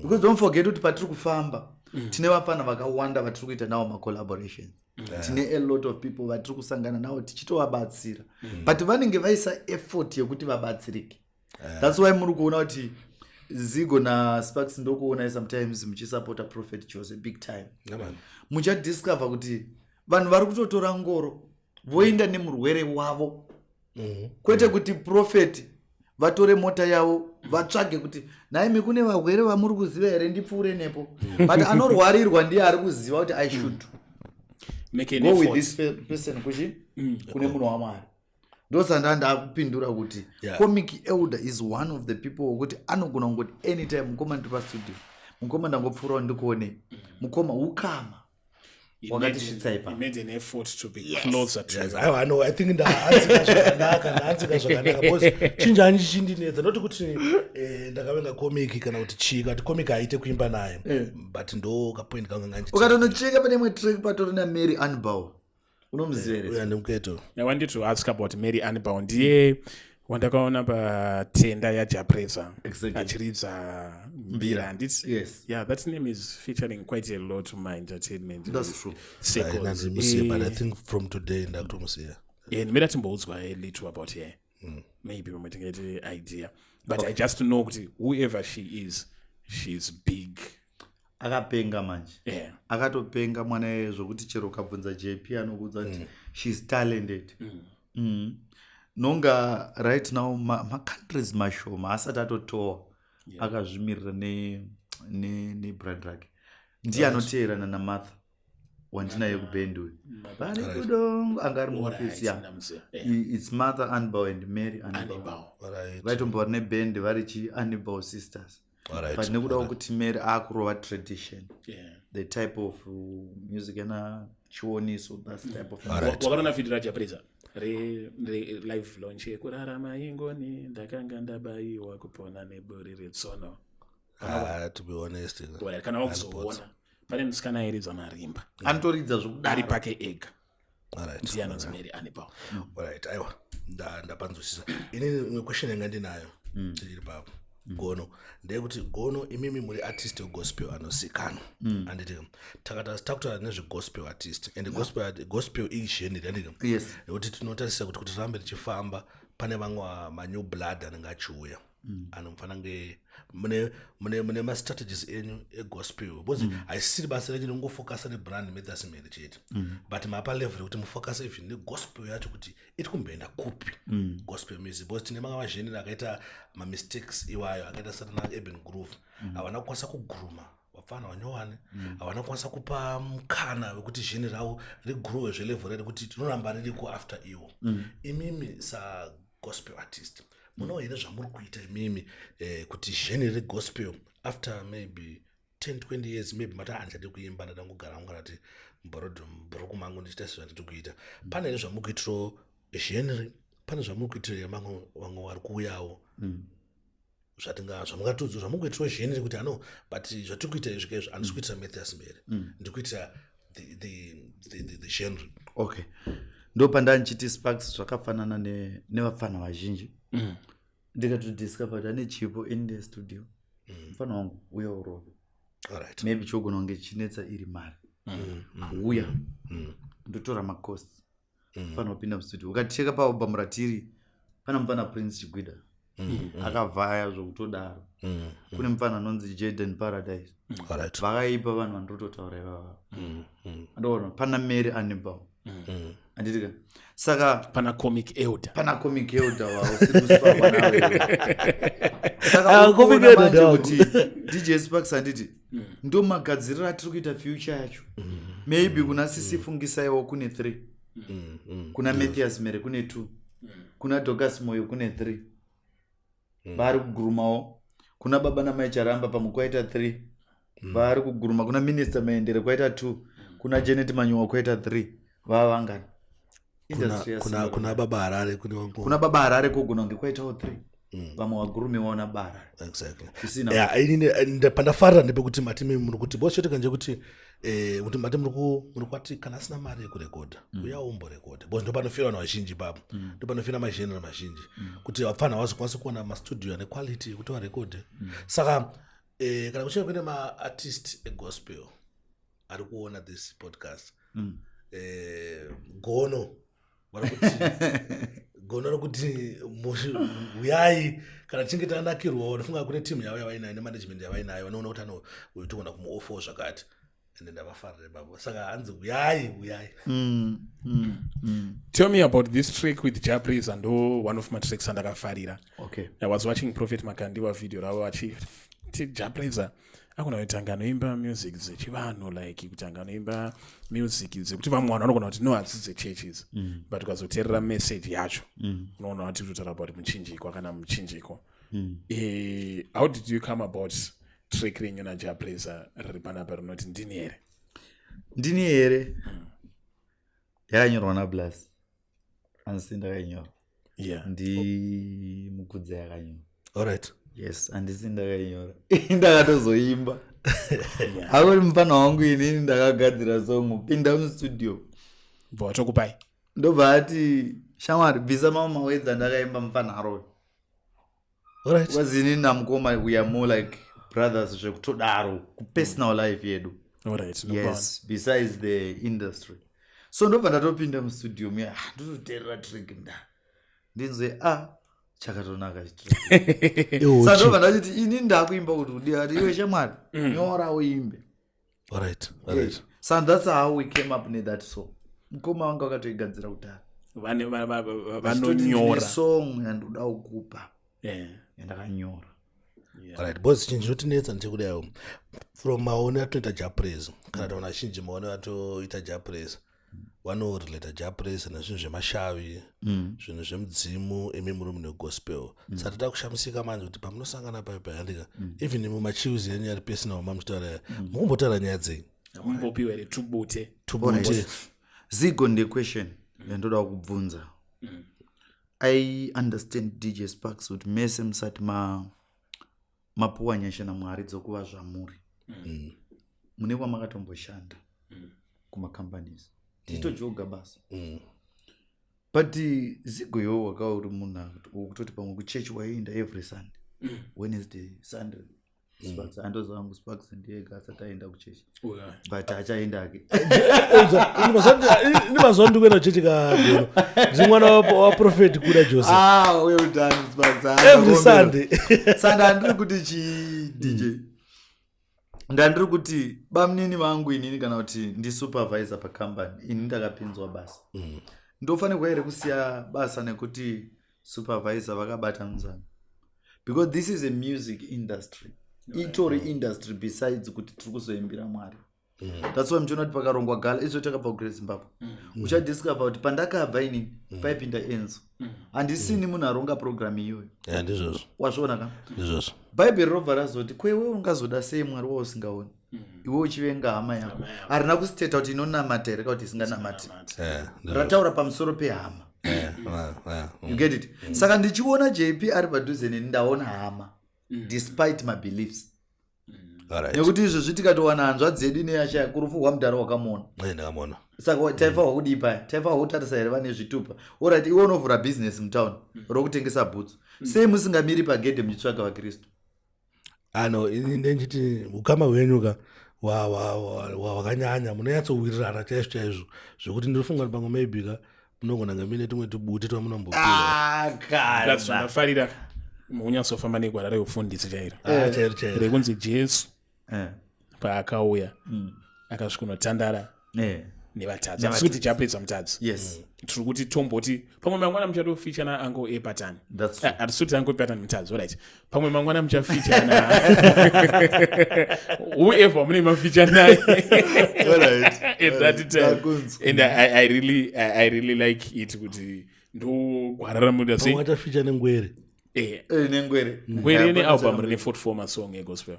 Because don't forget kuti patiri kufamba tine vafana vakawanda vatiri kuita navo macollaborations. Tine a lot of people vatiri kusangana navo tichitovabatsira, but vanenge vaisa effort yekuti vabatsirike. That's why muri kuona kuti Zigo naSparks, ndokuonai sometimes muchisapota Prophet Jose big time. Yeah, man. Muchadiscover kuti vanhu vari kutotora ngoro voenda nemurwere wavo, kwete kuti prophet vatore mota yavo vatsvage kuti, "Nhaimi, kune varwere vamuri kuziva here ndipfuure nepo?" But anorwarirwa ndiye ari kuziva kuti I should Make an go with effort. this person kuchi kune munhu waMwari. Ndosanda ndakupindura kuti Comic Elder is one of the people wekuti anogona kungoti anytime, "Mukoma, ndiri pastudio. Mukoma, ndangopfuurawo ndikuonei. Mukoma." Ukama wakatisvitsa ipapo. He made an effort to be closer to Yes, you. aiwa, no, I think ndaanzika zvakanaka, ndaanzika zvakanaka, because chinjani chichindinetsa, noti kuti ndakavenga Comic kana kuti chii, kana kuti Comic haite kuimba naye, but ndo kapoint kangu kanga. Ukatonocheka pane imwe track patori naMary Anbau. Unomuziva here? Uya ndimuketo. I wanted to ask about Mary Anibal. Ndiye wandakaona patenda yaJapresa achiridza mbira, handiti? Yes. Yeah, that name is featuring quite a lot to my entertainment That's true. circles. Nandimusiye, but I think from today ndakutomusiya. Yeah, ndimira timboudzwa a little about her. Maybe pamwe tingaite idea, but I just know kuti whoever she is, she's big. Akapenga manje. Akatopenga mwana iyeye, zvokuti chero ukabvunza JP anokuudza kuti she's talented. Nonga right now macountries mashoma asati atotoa akazvimirira nebrand rake. Ndiye anoteerana naMartha wandinaye kubhendi uyu vari kudongo, anga ari muofisi ya Ndamuziva. Yeah. It's Martha Anbau and Mary Anbau. Anibal. Vaitombo vari nebhendi vari chi Anibal Sisters, but nekuda kwekuti Mary aakurova tradition, the type of music yana Chioniso, that's type of music. Wakaona video raJapresa re live launch yekurarama ingoni, ndakanga ndabayiwa kupona neburi retsono? Ah, to be honest, Alright, kana wakuzoona pane musikana airidza marimba Anotoridza ari zvokudaro. pake ega. Ndiye anonzi Mary Anibal. Alright, aiwa, ndapanzwisisa. Inini imwe question yanga ndinayo tiri papo, Gono, ndeyekuti, Gono, imimi muri artist wegospel anozikanwa, handiti? Takati takutaura nezvegospel artist and gospel igenre, handiti? Yes. Nekuti tinotarisa kuti tirambe tichifamba, pane vamwe manew blood anenge achiuya anofanira kunge mune mastrategies enyu egospel, because haisisiri basa renyu ringofokasa nebrand Mathias Mhere chete, but mapa level yekuti mufokase even negospel yacho kuti iri kumboenda kupi gospel music, because tine mamwe magenre akaita mamistakes iwayo, akaita sana Urban Groove. Havana kukwanisa kugrooma vapfana vanyowani, havana kukwanisa kupa mukana wekuti genre ravo rigrowe zvelevel rere kuti tinoramba ririko after iwo. Imimi sagospel artist, munawo here zvamuri kuita imimi kuti genre regospel after maybe 10 20 years, maybe mati handichadi kuimba, ndada kugara hangu, kana kuti mubhuruku mangu ndichiita sezvandiri kuita, pane here zvamuri kuitirawo genre? Pane zvamuri kuitira here vamwe vari kuuyawo? Zvatinga zvamungatudza, zvamungoitirawo zhenere kuti ano, but zvatiri kuita izvi kaizvo, handisi kuitira Mathias Mbere, ndiri kuitira the genre. Okay, ndo pandandichiti Sparks zvakafanana nevapfana vazhinji. Ndikatodiscover kuti ane chipo in the studio. Mufana wangu, uya urove. Maybe chogona kunge chinetsa iri mari. Uya, ndotora macost. Mufana kupinda mustudio, ukaticheka paalbum ratiri, pana mufana Prince Chigwida akavhaya zvokutodaro. Kune mufana anonzi Jaden Paradise. Vakaipa vanhu vandototaura ivava. Andoona pana Mary Anibal, handitika? Saka pana Comic Elder. Pana Comic Elder wausiri kusipakwa nawe. Saka Ah, uri Comic kuona Elder manje ndawako. kuti DJ Sparks, handiti ndo magadziriro atiri kuita future yacho? Maybe kuna Sisi Fungisaiwo kune 3, kuna Mathias Mere kune 2, kuna Docas Moyo kune 3 vari kugurumawo, kuna baba namai Charamba pamwe kwaita 3 vari kuguruma, kuna Minister Maendere kwaita 2, kuna Janet Manyowa kwaita 3. Vava vangani? Industry yasimba. Kuna Baba Harare kune wangu. Kuna Baba Harare kogona kunge kwaitawo 3, vamwe vagurumiwawo nababa Harare. Exactly. Isina. Yeah, inini pandafarira ndepekuti mati mimi muri kuti boss chete kuti kuti mati muri kwati kana asina mari yekurekodha, uya umborekodha, because ndo panofira vanhu vazhinji ipapo, ndo panofira magenre mazhinji, kuti vapfana vazokwanisa kuwana mastudio ane quality yekuti varekodhe. Saka kana kuchinge kune maartist egospel ari kuona this podcast, gono vari kuti, gono rekuti uyai kana tichinge tanakirwawo. Ndifunga kune timu yavo yavainayo nemanagement yavainayo, vanoona kuti ano uyu togona kumuofawo zvakati, ende ndavafarire babo. Saka hanzi uyai, uyai. Tell me about this track with Jah Prayzah. Ndo one of my tracks andakafarira. I was watching Prophet Makandiwa video ravo vachiti Jah Prayzah akona kuti anga anoimba music dzechivanhu, like kuti anga anoimba music dzekuti vamwe vanhu vanogona kuti no, hadzisi dzechurches, but ukazoteerera message yacho, unoona kuti kutotaura about muchinjikwa kana muchinjiko. How did you come about track renyu naJah Prayzah riri panapa rinoti "Ndini Here"? "Ndini Here" yakanyorwa naBlas, handisi ndakainyora. Ndimukudza yakanyora. Yes, handisi ndakainyora, ndakatozoimba. Akuri mufana wangu, inini ndakagadzira song, pinda mustudio. Bva watokupai. Ndobva ati, "Shamwari, bvisa mamwe mawedzi andakaimba." Mufana aroyo. Because inini namukoma, we are more like brothers zvekutodaro kupersonal life yedu. Alright, no. Yes, besides the industry. So ndobva ndatopinda mustudio muya. Ah, ndototeerera track, nda ndinzwe, a chakatonaka chitrack. Saka ndobva ndachiti, "Ini ndakuimba kuti kudi." Ati, "Iwe shamwari, nyora uimbe." So that's how we came up nethat song. Mukoma wanga wakatoigadzira kudhara. Vanonyora. Song yandoda kukupa yandakanyora. Alright, because chinhu chinotinetsa ndechekudayo, from maone atoita Jah Prayzah, kana taona zhinji maone atoita Jah Prayzah, vanorelata Jah Prayzah nezvinhu zvemashavi, zvinhu zvemudzimu. Imi muri mune gospel, saka toda kushamisika manje kuti pamunosangana pai payandika, even mumachius yenyu ari personal, mamuchitaura, mukumbotaura nyaya dzei? Mumbopiwa here tubute? Tubute. Zigo, ndequestion yandoda kubvunza. I understand, DJ Sparks, kuti mese musati mapuwa nyasha naMwari dzokuva zvamuri, mune kwamakatomboshanda kumacompanies, tichitojoga basa. But Zigo, iwo waka uri munhu wokutoti pamwe kuchechi waienda every Sunday, Wednesday, Sunday. Sparks andoziva wangu, Sparks ndiyega asati aenda kuchechi, but achaenda ake. Ini mazuva ndikuenda kuchechi kagono, ndiri mwana waProphet Kuda Joseph. Ah, well done, Sparks. Ah, Every ndakuombera. Sunday. Saka ndandiri kuti chi, DJ, ndandiri kuti bamunini vangu inini, kana kuti ndisupervisor pacompany, ini ndakapinzwa basa, ndofanirwa here kusiya basa nekuti supervisor vakabata muzana? Because this is a music industry, itori industry besides kuti tiri kuzoimbira Mwari. That's why muchiona kuti pakarongwa gala, izvo takabva kuGreat Zimbabwe, uchadiscover kuti pandakabva inini paipinda Enzo, handisini munhu aronga program iyoyo. Ya, ndizvozvo. Wazviona ka? Ndizvozvo. Bhaibheri robva razoti, "Kwewe ungazoda sei Mwari wausingaoni, iwe uchivenga hama yako?" Harina kusiteta kuti inonamata here kana kuti isinganamati. Rataura pamusoro pehama. You get it? Saka ndichiona JP ari padhuze neni, ndaona hama. Despite my beliefs. Nekuti izvozvi tikatowana hanzvadzi yedu ineyashaya kurufu rwamudhara wakamuona. Ndakamuona. Saka taifanirwa kudii paya? Taifanirwa kutarisa here vane zvitupa? Alright, iwe unovhura bhizinesi mutown rokutengesa bhutsu, sei musingamiri pagedhe muchitsvaga vakristu? Ano ini ndenchiti ukama hwenyu ka hwakanyanya, munonyatsowirirana chaizvo chaizvo, zvekuti ndinofunga kuti pamwe maybe ka munogona kunge muine tumwe tubute twamunombopiwa. Ah, That's kana. zvandafarira munyatsofamba negwara reufundisi chairo. Ah, chairo chairo. Rekunzi Jesu paakauya akasvikunotandara nevatadzi. Hatisi kuti chapedza mutadzi. Tiri kuti tomboti pamwe mangwana muchatoficha nauncle Epatan. That's true. Hatisi kuti uncle Epatan mutadzi, alright, pamwe mangwana muchaficha na whoever mune maficha naye at that time. Ndakunzwa. And I really like it kuti ndogwara ramuda sei. Pamwe achaficha nengwere. Nengwere. Ngwere ine album rine 44 masong egospel.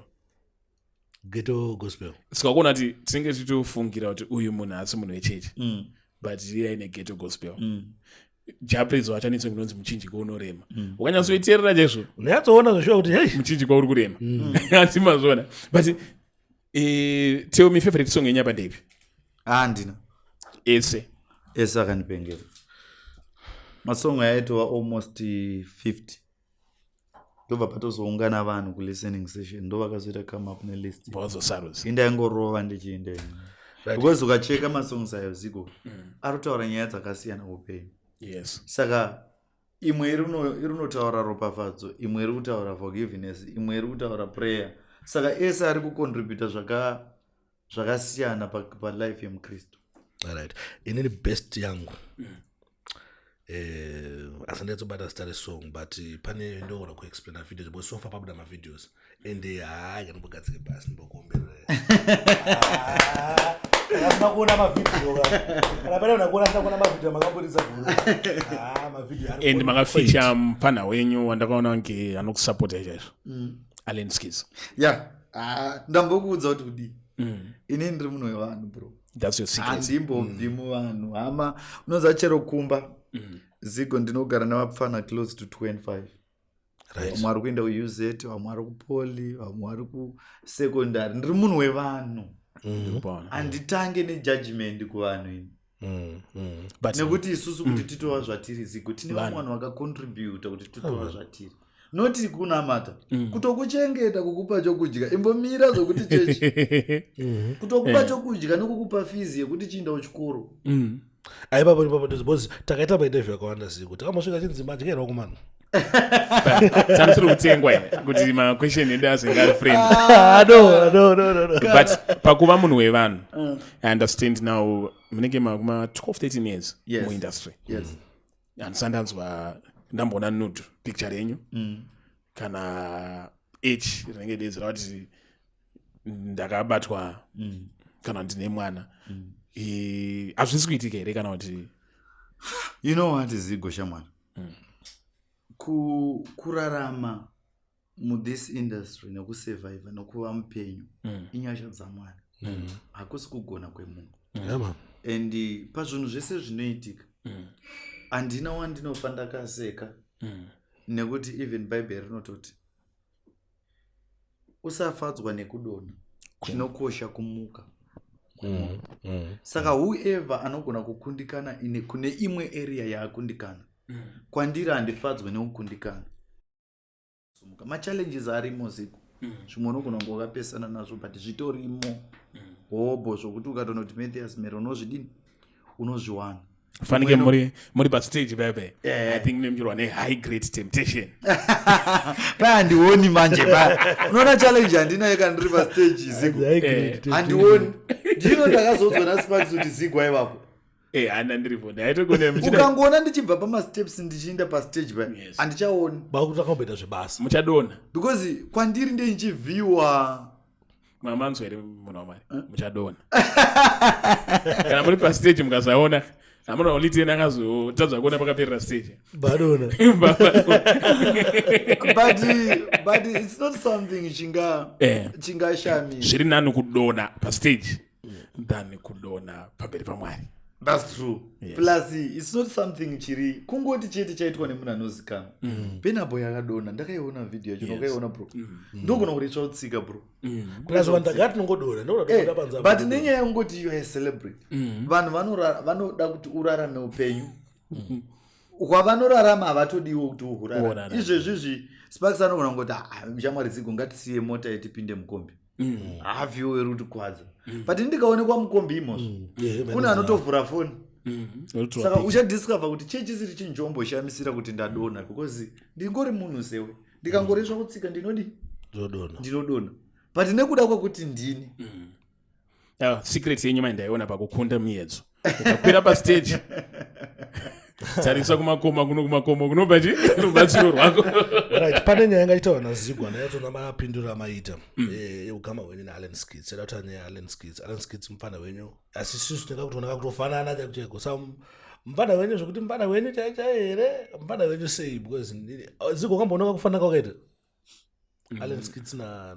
Ghetto gospel. Saka kuona kuti tinenge tichitofungira kuti uyu munhu haasi munhu wechechi, but iye aine ghetto gospel. Japredzo acho kunonzi muchinjiko unorema, ukanyatsoiteerera chaizvo, Unonyatsoona zveshuwa kuti hei. Muchinjiko uri kurema, handi mazvona? But tell me, favorite song yenyu apa ndeipi? Handina. Ese. Ese akandipengera. Masong aitova almost 50, ndobva patozoungana vanhu kulistening session, ndo vakazoita come up nelist. Vazosarudza. Indaingorova ndichienda ini, because ukacheka masongs ayo, Ziko, ari kutaura nyaya dzakasiyana upenyu. Saka imwe iri kunotaura ropafadzo, imwe iri kutaura forgiveness, imwe iri kutaura prayer. Saka ese ari kucontributa zvakasiyana palife yemukristu. Alright, inini best yangu, asi ndatsobata zita resong, but pane ndogona kuexplaina videos, because so far pabuda mavideos and haa, kanimbogadzike pasi ndimbokuomberera asina kuona mavideo, kana pane munhu akuona asina kuona mavideo makabudisa guru, mavideo ari And on makaficha point. mupana wenyu wandakaona kunge anokusapota chaizvo, Allen Skis. Ya, ah, ndambokuudza kuti kudii, inini ndiri munhu wevanhu, bro. That's your secret. Handimbobvi muvanhu, hama. Unoziva chero kumba, Zigo, ndinogara nevapfana close to 25. Vamwe vari kuenda kuUZ, vamwe vari kupoly, vamwe vari kusecondary. Ndiri munhu wevanhu. Ndikupona. Handitange nejudgment kuvanhu ini. But Nekuti isusu kuti titova zvatiri, Zigo, tine vamwe vanhu vakacontributa kuti titova zvatiri, noti kunamata, kutokuchengeta, kukupa chokudya. Imbomira zvokuti chechi, kutokupa chokudya nekukupa fizi yekuti chiinda kuchikoro. Aipapo ipapo, because takaita mainterview akawanda siku, takambosvika chinzi madyerwa kumana. Tamusiri kutengwa here kuti maquestion edu azenge ari friend? No, no, no, no, no. But pakuva munhu wevanhu, I understand now munenge makuma 12 13 years muindustry. Yes. Handisati ndanzwa, ndamboona nude picture renyu kana h rinenge dedzera kuti ndakabatwa kana ndine mwana. Hazvisi kuitika here kana kuti? You know what, Zigo, shamwana, kurarama muthis industry nekusurviva nekuva mupenyu inyasha dzamwari, hakusi kugona kwemunhu. Yeah, man. And pazvinhu zvese zvinoitika, handina wandinofa ndakaseka, nekuti even Bhaibheri rinototi usafadzwa nekudonha, chinokosha kumuka. Saka whoever anogona kukundikana ine kune imwe area yaakundikana, kwandiri handifadzwe nekukundikana. Sumuka. Machallenges arimo, Ziko. Zvimwe unogona kunge wakapesana nazvo, but zvitorimo hobho zvokuti ukatonoti Mathias Mhere, unozvidini, unozviwana. Fanike muri pastage pepe, I think nemuchirwa nehigh grade temptation. Paya handioni manje paya. Unoona challenge handinayo kana ndiri pastage, Zigo. Handioni. Ndino ndakazodzwa naSparks kuti Zigo aivapo. Hana ndiripo, ndaitogona muchida. Ukangoona ndichibva pamasteps ndichiinda pastage paya, handichaoni. Bakuti akamboita zvebasa. Muchadonha. Because kwandiri ndeichivhiwa. Mamanzwa here, munhu wamwari? Muchadonha kana muri pastage, mukasaona hamuna oliteni akazotadza kuona pakaperera stage. Badona. But it's not something chinga chingashamisa. Zviri nani kudonha pastage than kudonha pamberi pamwari. That's true. Plus it's not something chiri kungoti chete chaitwa nemunhu anozikanwa. Burna Boy yakadonha, ndakaiona video yacho. Ndakaiona, bro. Ndogona kuritsva kutsika, bro. Plus vanhu tagara tinongodonha. Ndokuda panze. But nenyaya yekungoti you are a celebrity, vanhu vanoda kuti urarame upenyu hwavanorarama. Havatodiwo kuti uhurarame. Uhurarame. Izvezvizvi Sparks anogona kungoti, "Ah, shamwari dzigo, ngatisiye mota yetipinde mukombi." Hafiwo iri kutikwadza, but ndikaonekwa mukombi imhosva. Kune anotovhura foni. Saka uchadiscover kuti chii chisiri chinhu chomboshamisira kuti ndadonha, because ndingori munhu sewe. Ndikangoresva kutsika, ndinodi? Ndodonha. Ndinodonha, but nekuda kwekuti ndini. Ah, secret yenyu mai ndaiona pakukunda miedzo, ukakwira pastage, tarisa kumakoma kuno, kumakomo kunobva chi rubatsiro rwako. Right, pane nyaya yanga nazigwa ndayatona mapinduro amaita yeukama hwenyu naAllen Skits. Yada kutaura nyaya yaAllen Skits. Allen Skits mufana wenyu, asi isusu tinga kutoona kakutofanana chaiko chaiko. Sa mufana wenyu, zvokuti mufana wenyu chai chai here, mufana wenyu sei? Because Zigo, kamboona kakufanana kwakaita Allen Skits na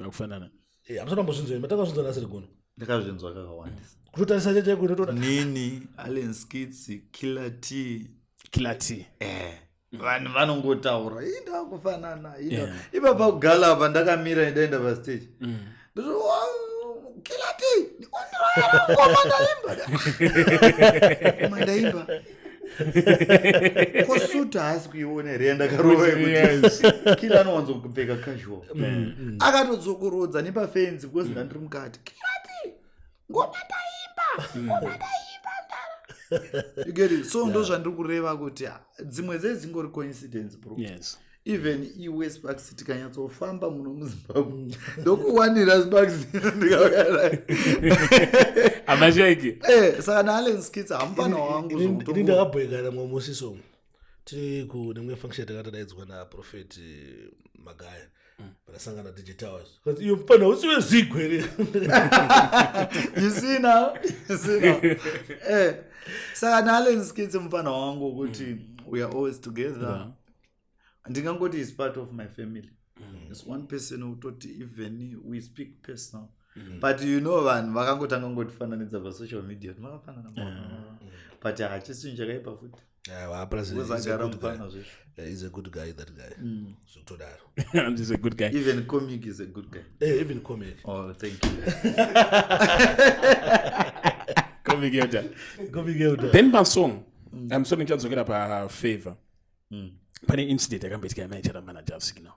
Akufanana. Hamusati ambozvinzwa? Matakazvinzwa nasiri gono. Ndakazvinzwa kakawandisa. Kutotarisa chai chaiko inotoona. Nini, Allen Skits, Killer T. Killer T. Vanhu vanongotaura inda kufanana. Ipapa kugala apa ndakamira, ndaenda pastage, ndoti, "Killer T, ngoma ndaimba, ngoma ndaimba." Kosutu haasi kuiona here yandakarova? Yekuti Killer anowanzokupfeka casual, akatodzokorodza nepafenzi because ndandiri mukati. "Killer T, ngoma ndaimba, ngoma ndaimba ndara." You get it? So ndo zvandiri kureva kuti, ah, dzimwe dzedzingori coincidence, bro. Even iwe Sparks, tikanyatsofamba muno muZimbabwe, ndokuwanira Sparks ndikauya. Hamashaiki. Saka naAllen Skits hamufana wangu. Ini ndakabhoekana mumwe musi, so tiri kunemwe function takatadaidzwa naProphet Magaya, pandasangana DJ Towers, kanzi, "Iyo mufana usiwe zigwe here?" You see now, you see now. Saka naAllen Skits mufana wangu kuti we are always together. Ndingangoti is part of my family. Is one person utoti even we speak personal, but you know, vanhu vakangotanga ngotifananidza pasocial media kuti makafanana, but hachisi chinhu chakaipa futi. Because agara mufana zvesvo. Is a good guy, that guy, zvekutodaro. He's a good guy. Even Comic is a good guy. Even Comic. Oh, thank you. Comic Elder. Comic Elder. Then pasong, I'm sorry, ndichadzokera pafavor. Pane incident yakamboitika yamaichara naJah Signal.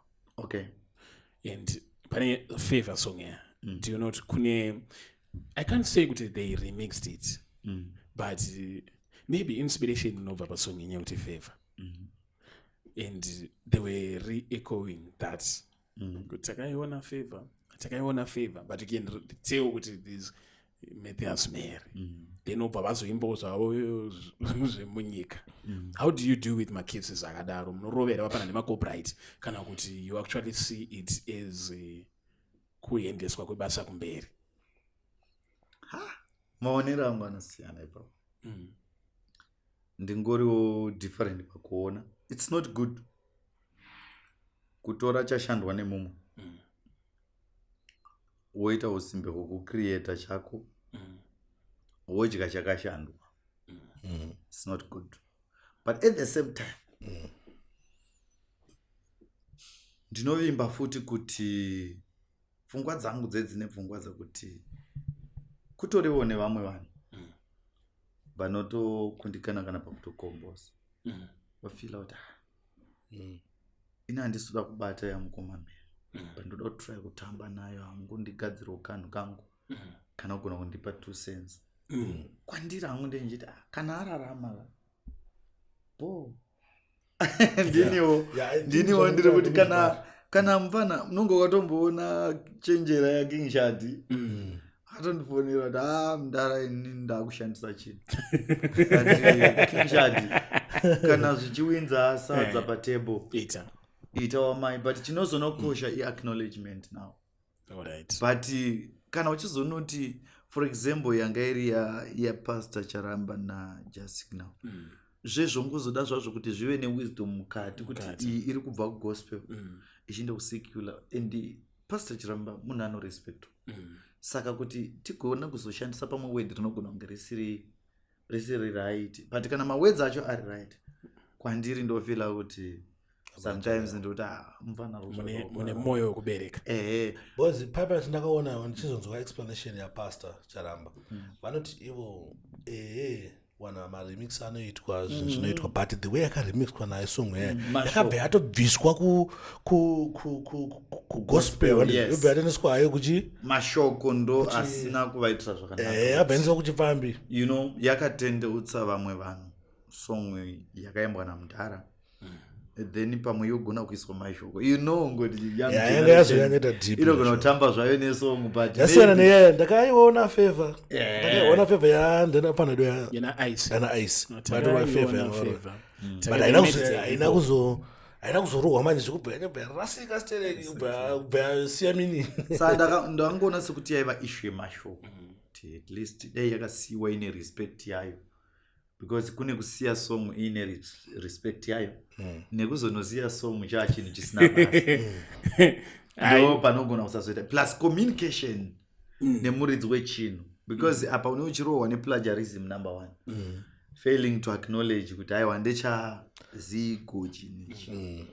And pane Favor song ya, do you know kuti kune, I can't say kuti they remixed it, but maybe inspiration inobva pasong yenye kuti Favor, and they were re-echoing that kuti takaiona favor, takaiona favor, but you can tell kuti this Matthias Mary, then obva vazoimbawo zvavo zvemunyika. How do you deal with macases akadaro? Munorovera vapana nemacopyright, kana kuti you actually see it as kuendeswa kwebasa kumberi? Maonero angu anosiyana ipapo. Ndingoriwo different pakuona. It's not good kutora chashandwa nemumwe, woita usimbe hwekucreata chako, wodya chakashandwa. It's not good, but at the same time ndinovimba futi kuti pfungwa dzangu dzedzine pfungwa dzekuti kutoriwo nevamwe vanhu vanotokundikana kana pakutokombosa, vafeela kuti, "Ah, ini handisi kuda kubata yamukoma Mhere, but ndoda kutry kutamba nayo hangu, ndigadzirawo kanhu kangu kana kugona kundipa 2 cents." Kwandiri hangu ndenichiti, "Ah, kana ararama bo." Ndiniwo. Ndiniwo ndiri kuti kana mufana unonge wakatomboona chenjera yaKing Shadi, atondifonera kuti, "A mudara, ini ndakushandisa chinhu." Ati, "King Shadi, kana zvichiwinza sadza patable, ita." Ita wamai, but chinozonokosha iacknowledgement now. But kana uchizonoti, for example, yanga iri yaPastor Charamba naJah Signal, zvezvongozoda zvazvo kuti zvive newisdom mukati kuti Mukati. iyi iri kubva kugospel ichienda kusecular, and Pastor Charamba munhu anorespect. Saka kuti tigone kuzoshandisa pamwe word rinogona kunge risiri Risiri right, but kana mawords acho ari right kwandiri, ndofeela kuti sometimes ndoti, "Ah, mufana." Mune mwoyo wekubereka. Ehe. Because paipa ndakaona ndichizonzwa explanation yaPastor Charamba, vanoti ivo, ehe, wana maremix anoitwa, zvinhu zvinoitwa, but the way yakaremixwa nayo song yaya yakabva yatobviswa kugospel, yobva yatoendeswa hayo kuchi Mashoko ndo asina kuvaitira zvakanaka. Yabva endeswa kuchipfambi. Yakatendeutsa vamwe vanhu song yakaimbwa namudhara, then pamwe yogona kuiswa mashoko, ngoti young Yeah, yanga generation yazonyanyaita deep inogona yacho. kutamba zvayo nesong, but Yasiyana maybe neyaya ndakaiona Favor, ndakaiona Favor yandenapanado. Yena Ice. Yana Ice batova Favor Takaiona yanga. Favor. But haina kuzorohwa manje zvekubva yanyabva yarasika stereki, kubva yasiya mini. Saka ndangoona sekuti yaiva issue yemashoko, kuti at least dai yakasiyiwa ine respect yayo, because kune kusiya song iine respect yayo nekuzonosiya song chaa chinhu chisina basa, ndo panogona kusazoita. Plus communication nemuridzi wechinhu, because apa une uchirohwa neplagiarism number one, failing to acknowledge kuti aiwa, ndechaZigo chinhu ichi.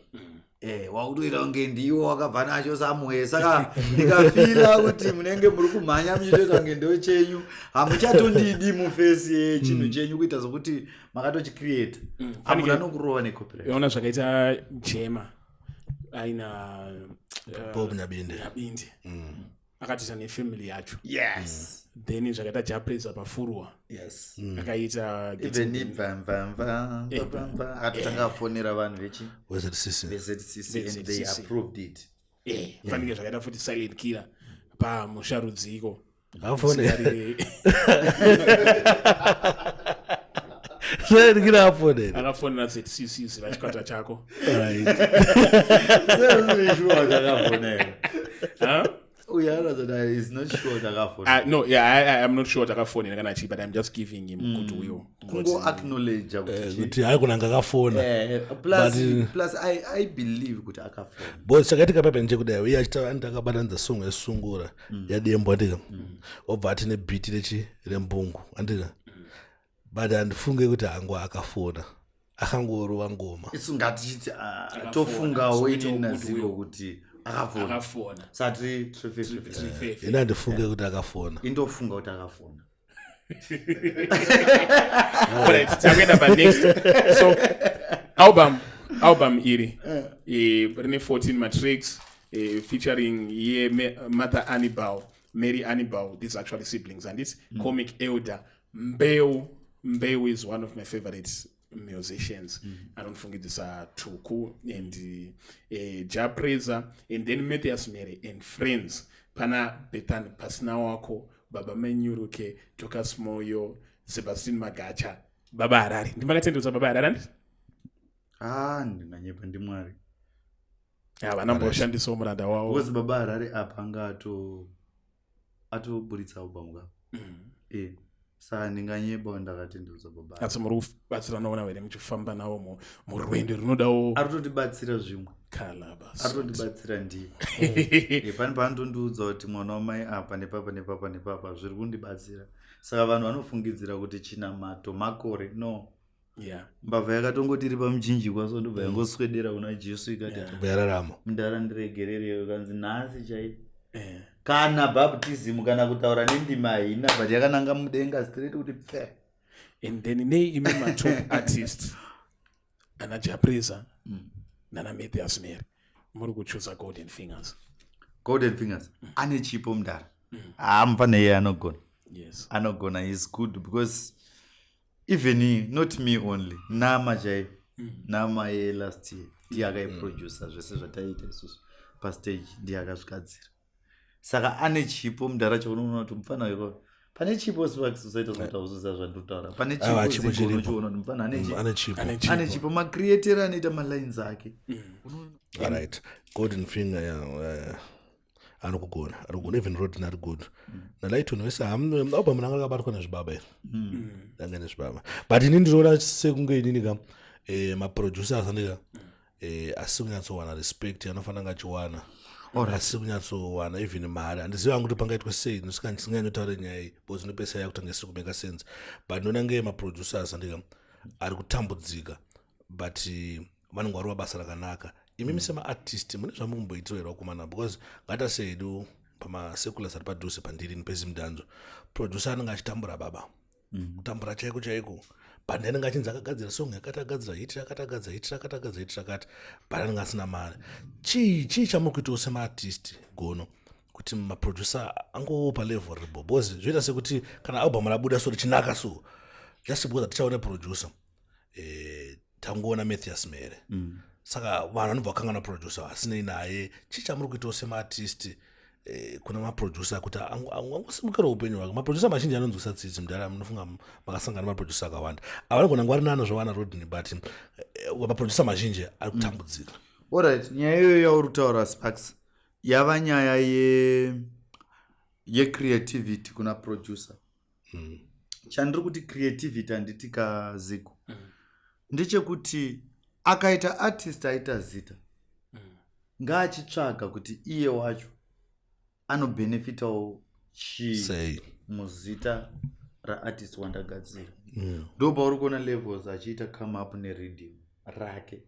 Wakutoita kunge ndiwo wakabva nacho somewhere. Saka ndikafeela kuti munenge muri kumhanya muchitoita kunge ndo chenyu, hamuchatondidi muface yechinhu chenyu, kuita sokuti makatochicreata, hamuna nokurova necopyright. Ona zvakaita Jema aina Bob Nyabinde. Nyabinde akatoita nefamily yacho. Then zvakaita Jah Prayzah pafurwa, akaita Even ibvamvamva akatotanga afonera vanhu vechi WeZCC. veZCC and they VZCC. approved it. Fanike zvakaita futi Silent Killer pamusharudziko. Afone Silent afonera. Akafonera ZCC, ziva chikwata chako. Sure kuti akafonera? Huh? Uyu anoratidza kuti is not sure kuti akafonera. No, yeah, I'm not sure what akafonera kana chii, but I'm just giving him goodwill. Kungo acknowledge kuti Kuti hayi, kunanga akafona. Plus, But, plus I believe kuti akafona. Because chakaitika pepe ndechekudai, uye achita anti akabatanidza song yesungura yadembo, andika obva ati nebeat rechi rembungu, andika, but handifunge kuti hangu akafona, akangorova ngoma. Isu ngatichiti, ah, Akafona. tofungawo So inini itawo naZigo goodwill. kuti akafona. Akafona. Sati 350. Ini handifunge kuti akafona. Indofunga kuti akafona. Alright, takuenda panext. So album iri rine 14 matracks, featuring ye Mother Annibal, Mary Annibal, these are actually siblings, and it's Comic Elder, Mbeu. Mbeu is one of my favorite musicians, anofungidzisa Tuku and Jah Prayzah, and then Mathias Mhere and friends. Pana Bethan Pasina Wako, Baba Menyuruke, Tokas Moyo, Sebastian Magacha, Baba Harare. Ndimakatendeusa Baba Harare, handiti? Ah, ndinganyepa, ndiMwari. Havana mboshandisawo muranda wavo. Because Baba Harare apa anga atoburitsa album ka. Saka ndinganyeba ndakatendeusa Baba Harare. Asi muri kubatsiranawo navo here, muchifamba navo murwendo runodawo? Ari kutotibatsira zvimwe. Kalabas. Ari kutotibatsira ndiye. Pane paanotondiudza kuti mwana wamai, apa nepapa nepapa nepapa zviri kundibatsira. Saka vanhu vanofungidzira kuti chinamato makore, no. Mbavha yakatongoti iri pamuchinjikwa, so ndobva yangoswedera kuna Jesu ikati, Yararama. "Mudhara, ndiregerereyo." Kanzi nhasi chai kana baptism kana kutaura nendima haina, but yakananga mudenga straight kuti pfe. And then nei imi matop artist ana Jah Prayzah nana Mathias Mhere muri kuchuza Golden Fingers? Golden Fingers ane chipo mudhara, haa, iye anogona. Anogona, is good, because even not me only, Nama chaiyo, Nama yelast year ndiye akaiproducer zvese zvataiita isusu pastage, ndiye akazvigadzira. Saka ane chipo mudhara chaunoona kuti mufana weko pane chipo. Sparks, usaita sokuti hauziziva zvandinotaura. Pane Aiwa, chipo. chipo Zigo chiripo. unochiona kuti mufana ane Ane chipo. Ane chipo. Ane chipo, macreator anoita malines ake. Alright, Golden Finger, yeah, anokugona, arikugona. Even Rodin ari good, naLighton wese. Album ranga rakabatwa nezvibaba iri, ranga nezvibaba, but ini ndinoona sekunge inini ka maproducers andika asi kunyatsowana respect anofanira nga achiwana. Asi kunyatsowana even mari, handizivi hangu kuti pangaitwe sei. Ndisinganyotaure nyaya iyi because inopesa yakutanga isiri kumeka sense, but ndinoona nge maproducers andika ari kutambudzika, but vanenge varova basa rakanaka. Imimi semaartist mune zvamukumboitira here, vakomana? Because ngaita sehedu pamaseculars ari padhuze pandiri nepeZimdanzo, producer anenge achitambura baba, kutambura chaiko chaiko, but anenge achinzi akagadzira song yakati, agadzira hit yakati, agadzira hit rakati, agadzira hit rakati, but anenge asina mari. Chii chamuri kuitawo semaartist gono kuti maproducer angopa level ribo? Because zvoita sekuti kana album rabuda so richinaka, so just because hatichaone producer, tangoona Mathias Mhere. Saka vanhu vanobva vakangana producer asinei naye. Chii chamuri kuitawo semaartist kuna maproducer kuti angosimukira upenyu hwake? Maproducer mazhinji anonzwisa tsitsi mudhara. Munofunga makasangana nemaproducer akawanda, avanogona nguva rinano zvavana Rodney, but maproducer mazhinji ari kutambudzika. Alright, nyaya iyoyo yauri kutaura, Sparks, yava nyaya yecreativity kuna producer. Chandiri kuti creativity, handiti kaziko, ndechekuti akaita artist aita zita, ngaachitsvaga kuti iye wacho anobhenefitawo chii sei muzita raartist wandagadzira. Ndo pauri kuona Levels achiita come up neriddim rake.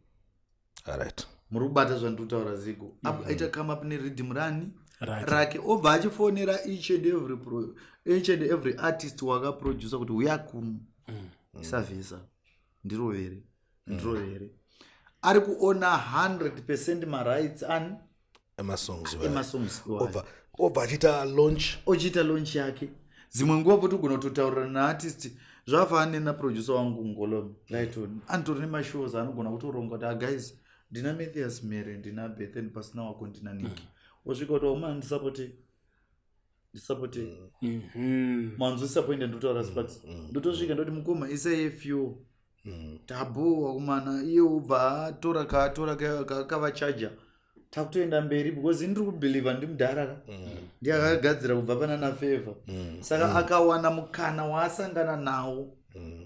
Muri kubata zvandiri kutaura, Zigo? Aita come up neriddim rani? Rake. Obva achifonera each and every artist wakaproducer kuti uya kuno, isavhesa, ndirovere, ndirovere. Ari kuona 100% marights ani? Emasongs. Emasongs. Obva achiita launch. Ochiita launch yake. Dzimwe nguva futi ugona kutotaurira naartist, zvafanana naproducer wangu Ngolome Lighton, anotori nemashows anogona kutoronga kuti, "Aguys, ndina Mathias Mhere, ndina Bethan pasina wako, ndina Niki." Osvika kuti, "Waumana, ndisapote, ndisapote." Manzwisisa point ndikutaura, Sparks? Ndotosvika ndoti, "Mukoma, isai fuel." Tabu wakumana, iye ubva atora kaatora kavachaja, takutoenda mberi, because indiri kubhilivha ndimudhara ka, ndiye akagadzira kubva pana naFavor. Saka akawana mukana waasangana nawo,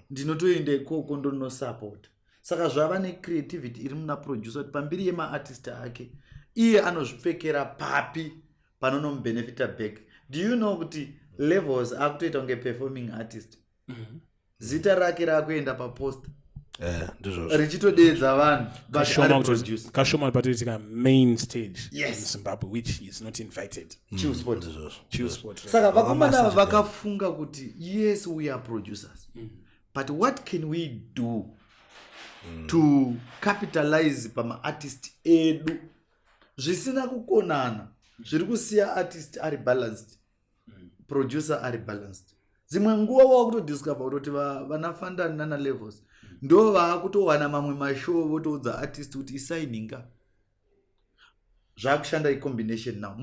ndinotoenda ikoko ndonosapota. Saka zvava necreativity iri muna producer kuti pambiri yemaartist ake iye anozvipfekera papi panonomubenefita back. Do you know kuti Levels akutoita kunge performing artist? Zita rake raakuenda paposter Ndizvozvo. Richitodeedza vanhu, but ari Kashoma producer. Kashoma patoitika main stage in Zimbabwe, which is not invited. Chillspot. Ndizvozvo. Chillspot, right? Saka vakomana Master. vakafunga kuti, yes, we are producers, but what can we do to capitalize pamaartist edu zvisina kukonana, zviri kusiya artist ari balanced, producer ari balanced? Dzimwe nguva wakutodiscover kutoti vana Fandani nana Levels ndo vaakutowana mamwe mashow, votoudza artist kuti isaininga, zvaakushanda icombination. Now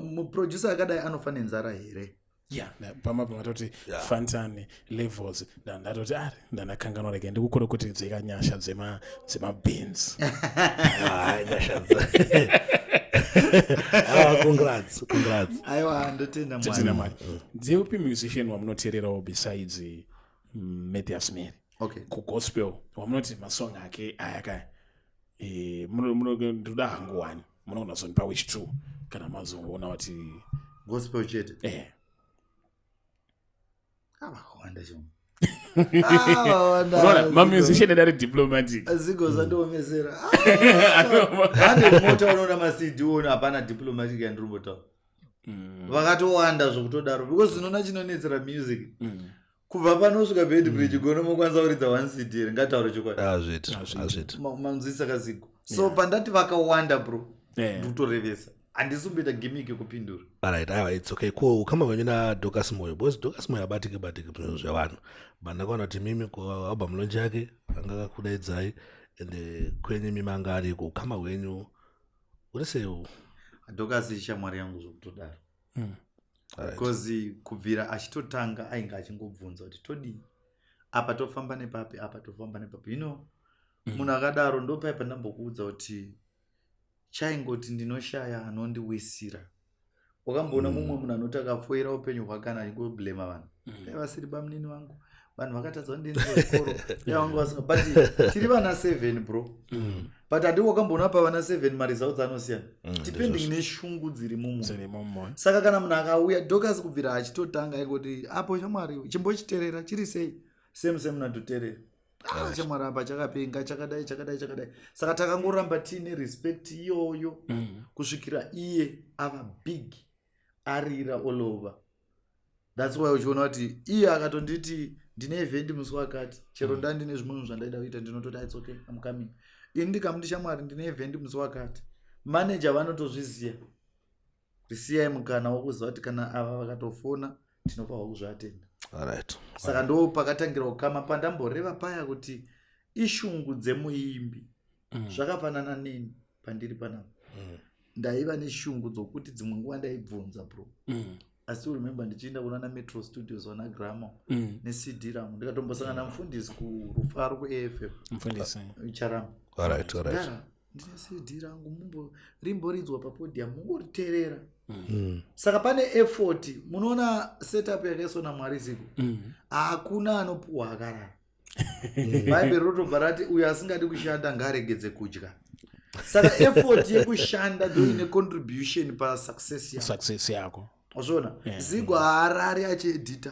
muproducer akadai anofa nenzara here? Yeah, pama pamatoti Fantan, Levels, ndatoti ari ndandakanganwa, rega ndikukorokotedzeka nyasha dzemabins. Hayi, nyasha. Ah, congrats, congrats. Aiwa, ndotenda. Totenda. Mwari. Mwari. Ndeupi musician wamunoteererawo besides Mathias Mhere kugospel, wamunoti masong ake aya kaya, ndoda hangu one, munogona kuzonipa which two kana mazoona kuti? Gospel chete? Eh. Vakawanda chimo. Unoona mamusician edu ari diplomatic. Zigo zandiomesera hande mota, unoona maCD, uona hapana diplomatic yandirimbotaura. Vakatowanda zvokutodaro, because unoona chinonetsera music, kubva panosvika Beitbridge, gono mokwanisa kuridza one CD here? Ngataure chokwadi. Azviti, azviti. Manzwisisa kazigo? So pandati vakawanda, bro, ndikutorevesa, handisi kumboita gimmick yekupindura. Alright, aiwa, it's okay. Ko ukama hwenyu naDocas Moyo? Because Docas Moyo abatike batike zvinhu zvevanhu, but ndakaona kuti mimi kualbum launch yake anga akakudaidzai, ende kwenyu mimi anga ariko. Ukama hwenyu uri sei? Docas ishamwari yangu zvokutodaro, because kubvira achitotanga ainge achingobvunza kuti todii apa, tofamba nepapi apa, tofamba nepapi. Munhu akadaro ndopai pandambokuudza kuti chaingoti ndinoshaya anondiwisira. Wakamboona mumwe munhu anoti akafoira upenyu hwake kana achingoblema vanhu, dai vasiri bamunini vangu, vanhu vakatadza kundiendesa kuchikoro, dai vangu vasinga. But tiri vana seven, bro. But handii wakamboona pavana 7 maresults anosiyana, depending neshungu dziri mumunhu. Dziri mumoyo. Saka kana munhu akauya, Dokas kubvira achitotanga ingoti, "Apo shamwari, chimbochiterera chiri sei?" Same same naDhuterera. "Ah, shamwari, apa chakapenga, chakadai, chakadai, chakadai." Saka takangoramba tiine respect iyoyo kusvikira iye ava big, arira all over. That's why uchiona kuti iye akatonditi, "Ndine event musi wakati," chero ndandine zvimwe zvandaida kuita, ndinototi, "It's okay, I'm coming." Ini ndikamuti, "Shamwari, ndine event musi wakati," manager vanotozviziva kuti siyai mukana wokuziva kuti kana ava vakatofona, tinofanirwa kuzviatenda. Saka ndo pakatangira kukama pandamboreva paya kuti ishungu dzemuimbi. Zvakafanana neni pandiri panapa, ndaiva neshungu dzokuti dzimwe nguva ndaibvunza, bro. Asi remember ndichienda kunana Metro Studios, vana Gramo, neCD rangu, ndikatombosangana namufundisi kuRufaro, kuAFM. Mufundisi. Charama. All right. Ndara ndine CD rangu, mumbo rimboridzwa papodium, mungoriteerera. Saka pane effort. Munoona setup yakaiswa naMwari ziko, hakuna anopuhwa akarara. Bhaibheri rotobva rati, "Uyo asingadi kushanda ngaaregedze kudya." Saka effort yekushanda ndo ine contribution pasuccess yako. Success yako. Wazviona, Zigo haarari achiedhita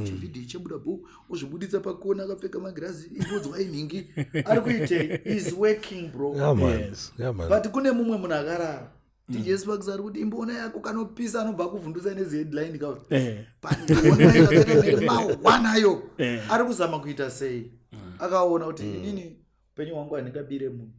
chivhidhiyo chebuda bu, ozvibuditsa pakona akapfeka magirazi, ingodzwa inhingi ari kuitei, is working, bro. Yeah, man. Yeah, man. But kune mumwe munhu akarara, DJ Sparks ari kuti, "Imboona yako kanopisa," anobva akuvhundusa neziheadline ka. Mawana ari kuzama kuita sei? Akaona kuti inini upenyu hwangu handingabire munhu,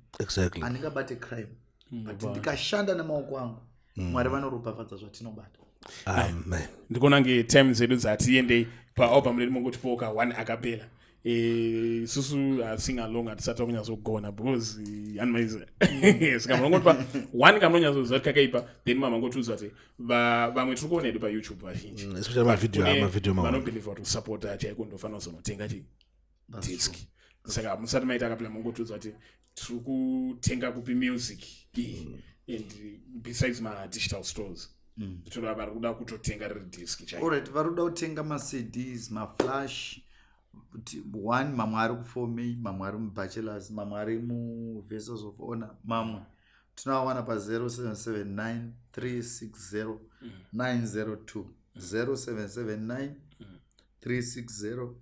handingabate crime, but ndikashanda nemaoko angu, Mwari vanoropafadza zvatinobata. Amen. Ndikuona nge time dzedu dzatiendei paalbum redu, mongotipoka one acapella. Isusu sing along hatisati takunyatsogona because animaiza, saka munongotipa one kamunonyatsoziva kuti kakaipa, then mamangotiudza kuti vamwe tiri kuona hedu paYouTube vazhinji. Especially mavideo, Kune mavideo mamwe. Vanobhilivha kuti kusapota chaiko ndofanira kuzonotenga chi disc, saka musati maita acapella, mongotiudza kuti tiri kutenga kupi music iyi, and besides madigital stores, toda vari kuda kutotenga riri disc chaiko. Alright, vari kuda kutenga maCDs, maflash one, mamwe ari kuForm, mamwe ari mubachelors, mamwe ari muvessels of honor, mamwe tinoawana pa0779 360 902, 0779 360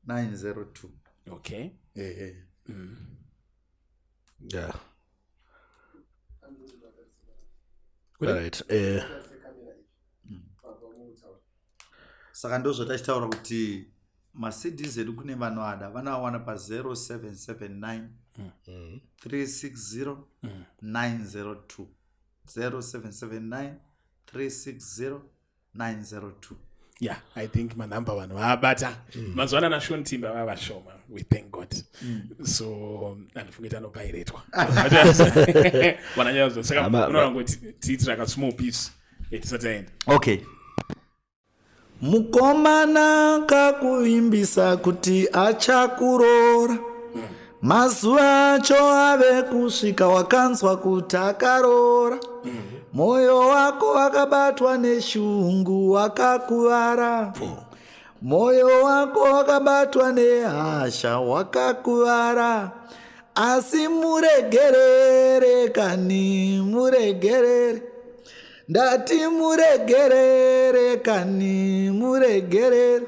902. Ehe. Yeah. Right. Saka ndo zvatachitaura kuti maCDs edu kune vanoada vanoawana pa0779 360 902, 0779 360 902. Yeah, I think manhamba vanhu vaabata mazuva ano. Ana Timba vava vashoma, we thank God. So handifungi kuti anopairetwa vananyazo, saka unoona ngoti tiitira ka small piece, tisati taenda. Okay. Mukomana kakuvimbisa kuti achakuroora, mazuva acho ave kusvika, wakanzwa kuti akaroora. Mwoyo wako wakabatwa neshungu, wakakuvara. Mwoyo wako wakabatwa nehasha, wakakuvara. Asi muregerere kani, muregerere. Ndati muregerere kani, muregerere.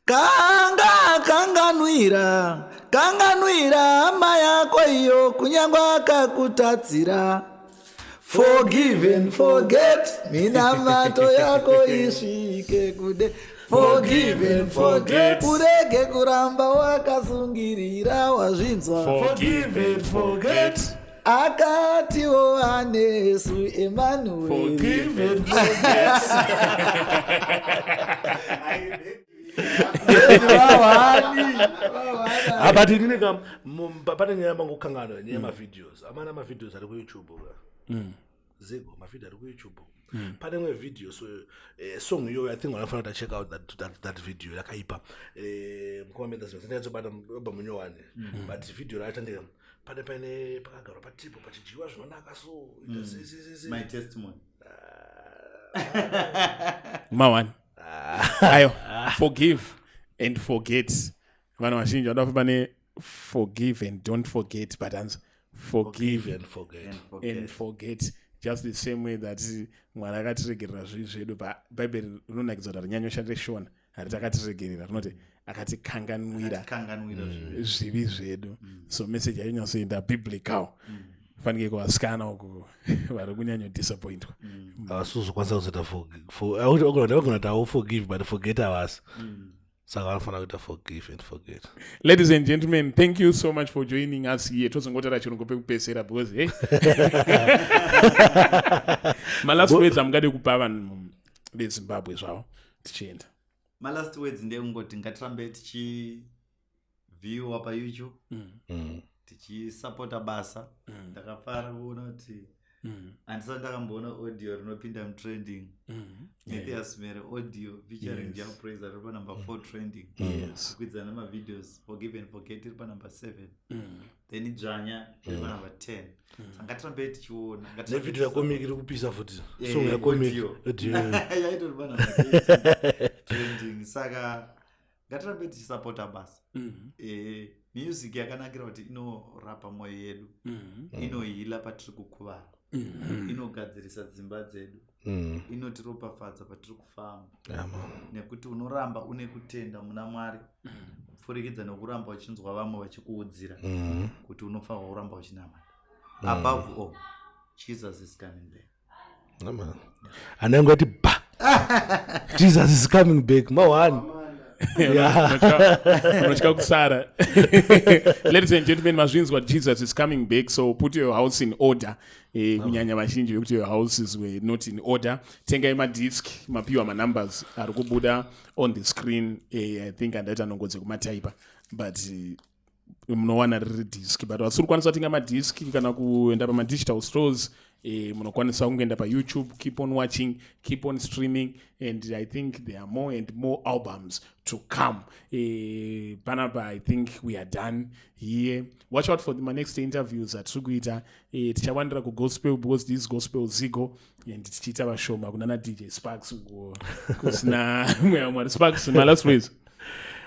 Kanga kanganwira, kanganwira hama yako iyo, kunyange akakutadzira. Forgive and forget, minamato yako isvike kude. Forgive and forget, urege kuramba wakasungirira. Wazvinzwa? Forgive and forget. Akatiwo anesu Emmanuel. Forgive and forget. Vahwani. Ah, but inini ka pane nyaya yamangokangana, nyaya yemavideos. Amana mavideos ari kuYouTube ka. Zigo, mavideo ari kuYouTube. Pane imwe video, so song iyoyo, I think vanofanira kuti check out that video yakaipa. Mukoma, ndaidzobata munyowani, but video racho ndika pane paine pakagarwa patipo pachidyiwa zvinonaka, so ita sei, sei, sei, sei. My testimony. Mawani ayo, forgive and forget. Vanhu vazhinji vanoda kufamba ne Forgive and don't forget, but hanzi forgive and forget. And forget. And forget, just the same way that Mwari akatiregerera zvivi zvedu. Bhaibheri rinonakidza kuti harinyanyoshandire Shona, hariti akatiregerera, rinoti akatikanganwira Kanganwira zvivi. Zvivi zvedu. So message yainyatsoenda biblical, fanike kuvasikana uku vari kunyanyodisappointwa. Havasi kuzokwanisa kuzoita, vagona kuti hau forgive but forget havasi, saka vanofanira kuita forgive and forget. Ladies and gentlemen, thank you so much for joining us here. Tozongotaura chirungu pekupedzisira because, hey, malast words amungade kupa vanhu veZimbabwe zvavo tichienda? Malast words ndekungoti ngatirambe tichiviewa paYouTube, tichisapota basa. Ndakafara kuona kuti handisati ndakamboona audio rinopinda mutrending. Mathias Mere audio featuring Jah Prayzah riri panumber 4 trending, kukwidza nemavideos. Forgive and Forget iri panumber 7, then Dzvanya iri panumber 10. Saka ngatirambe tichiona, ngatirambe Nevhidhiyo yaComic iri kupisa futi. Song yaComic. Audio. Audio. Yaitori panumber 13 trending. Saka ngatirambe tichisapota basa. Music yakanakira kuti inorapa mwoyo yedu, inoheala patiri kukuvara, inogadzirisa dzimba dzedu, inotiropafadza patiri kufamba, Yeah, man. nekuti unoramba une kutenda muna Mwari kupfurikidza nekuramba uchinzwa vamwe vachikuudzira kuti unofanirwa kuramba uchinamata. Above all, Jesus is coming back. Yeah, man. Anangoti ba Jesus is coming back ma-one. Unotya kusara. Ladies and gentlemen, mazvinzwa, Jesus is coming back, so put your house in order. Kunyanya vazhinji vekuti your houses were not in order, tengai madisk, mapiwa manumbers ari kubuda on the screen. I think andaita nongodze kumataipa, but munowana riri disk, but vasiri kukwanisa kutenga madisk kana kuenda pamadigital stores, munokwanisa kungoenda paYouTube. Keep on watching, keep on streaming, and I think there are more and more albums to come. Panapa I think we are done here. Watch out for my next interviews atiri kuita. Tichawandira kugospel because this gospel zigo, and tichiita vashoma kunana DJ Sparks uko kusina mweya Mwari. Sparks, my last words.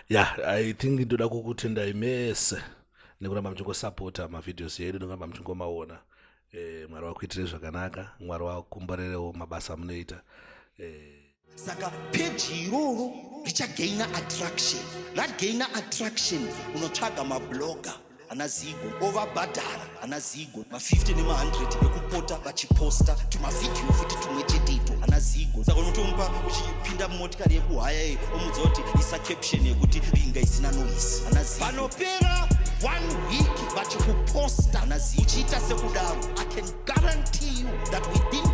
Yeah, I think ndoda kukutendai mese nekuramba muchingosapota mavideos edu, nekuramba muchingomaona. Mwari wakuitirei zvakanaka, Mwari wakumborerewo mabasa amunoita. Saka peji iroro richagaina attraction. Ragaina attraction, unotsvaga mablogger ana Zigo, ovabhadhara ana Zigo ma50 nema100 ekupota vachiposta tumavhidhiyo futi tumwe cheteito ana Zigo. Saka unotomupa uchipinda mumotikari yekuhaya iyi, omudza kuti isa caption yekuti "Binga isina noise", ana Zigo. Panopera one week vachikuposta ana Zigo, uchiita sekudaro, I can guarantee you that within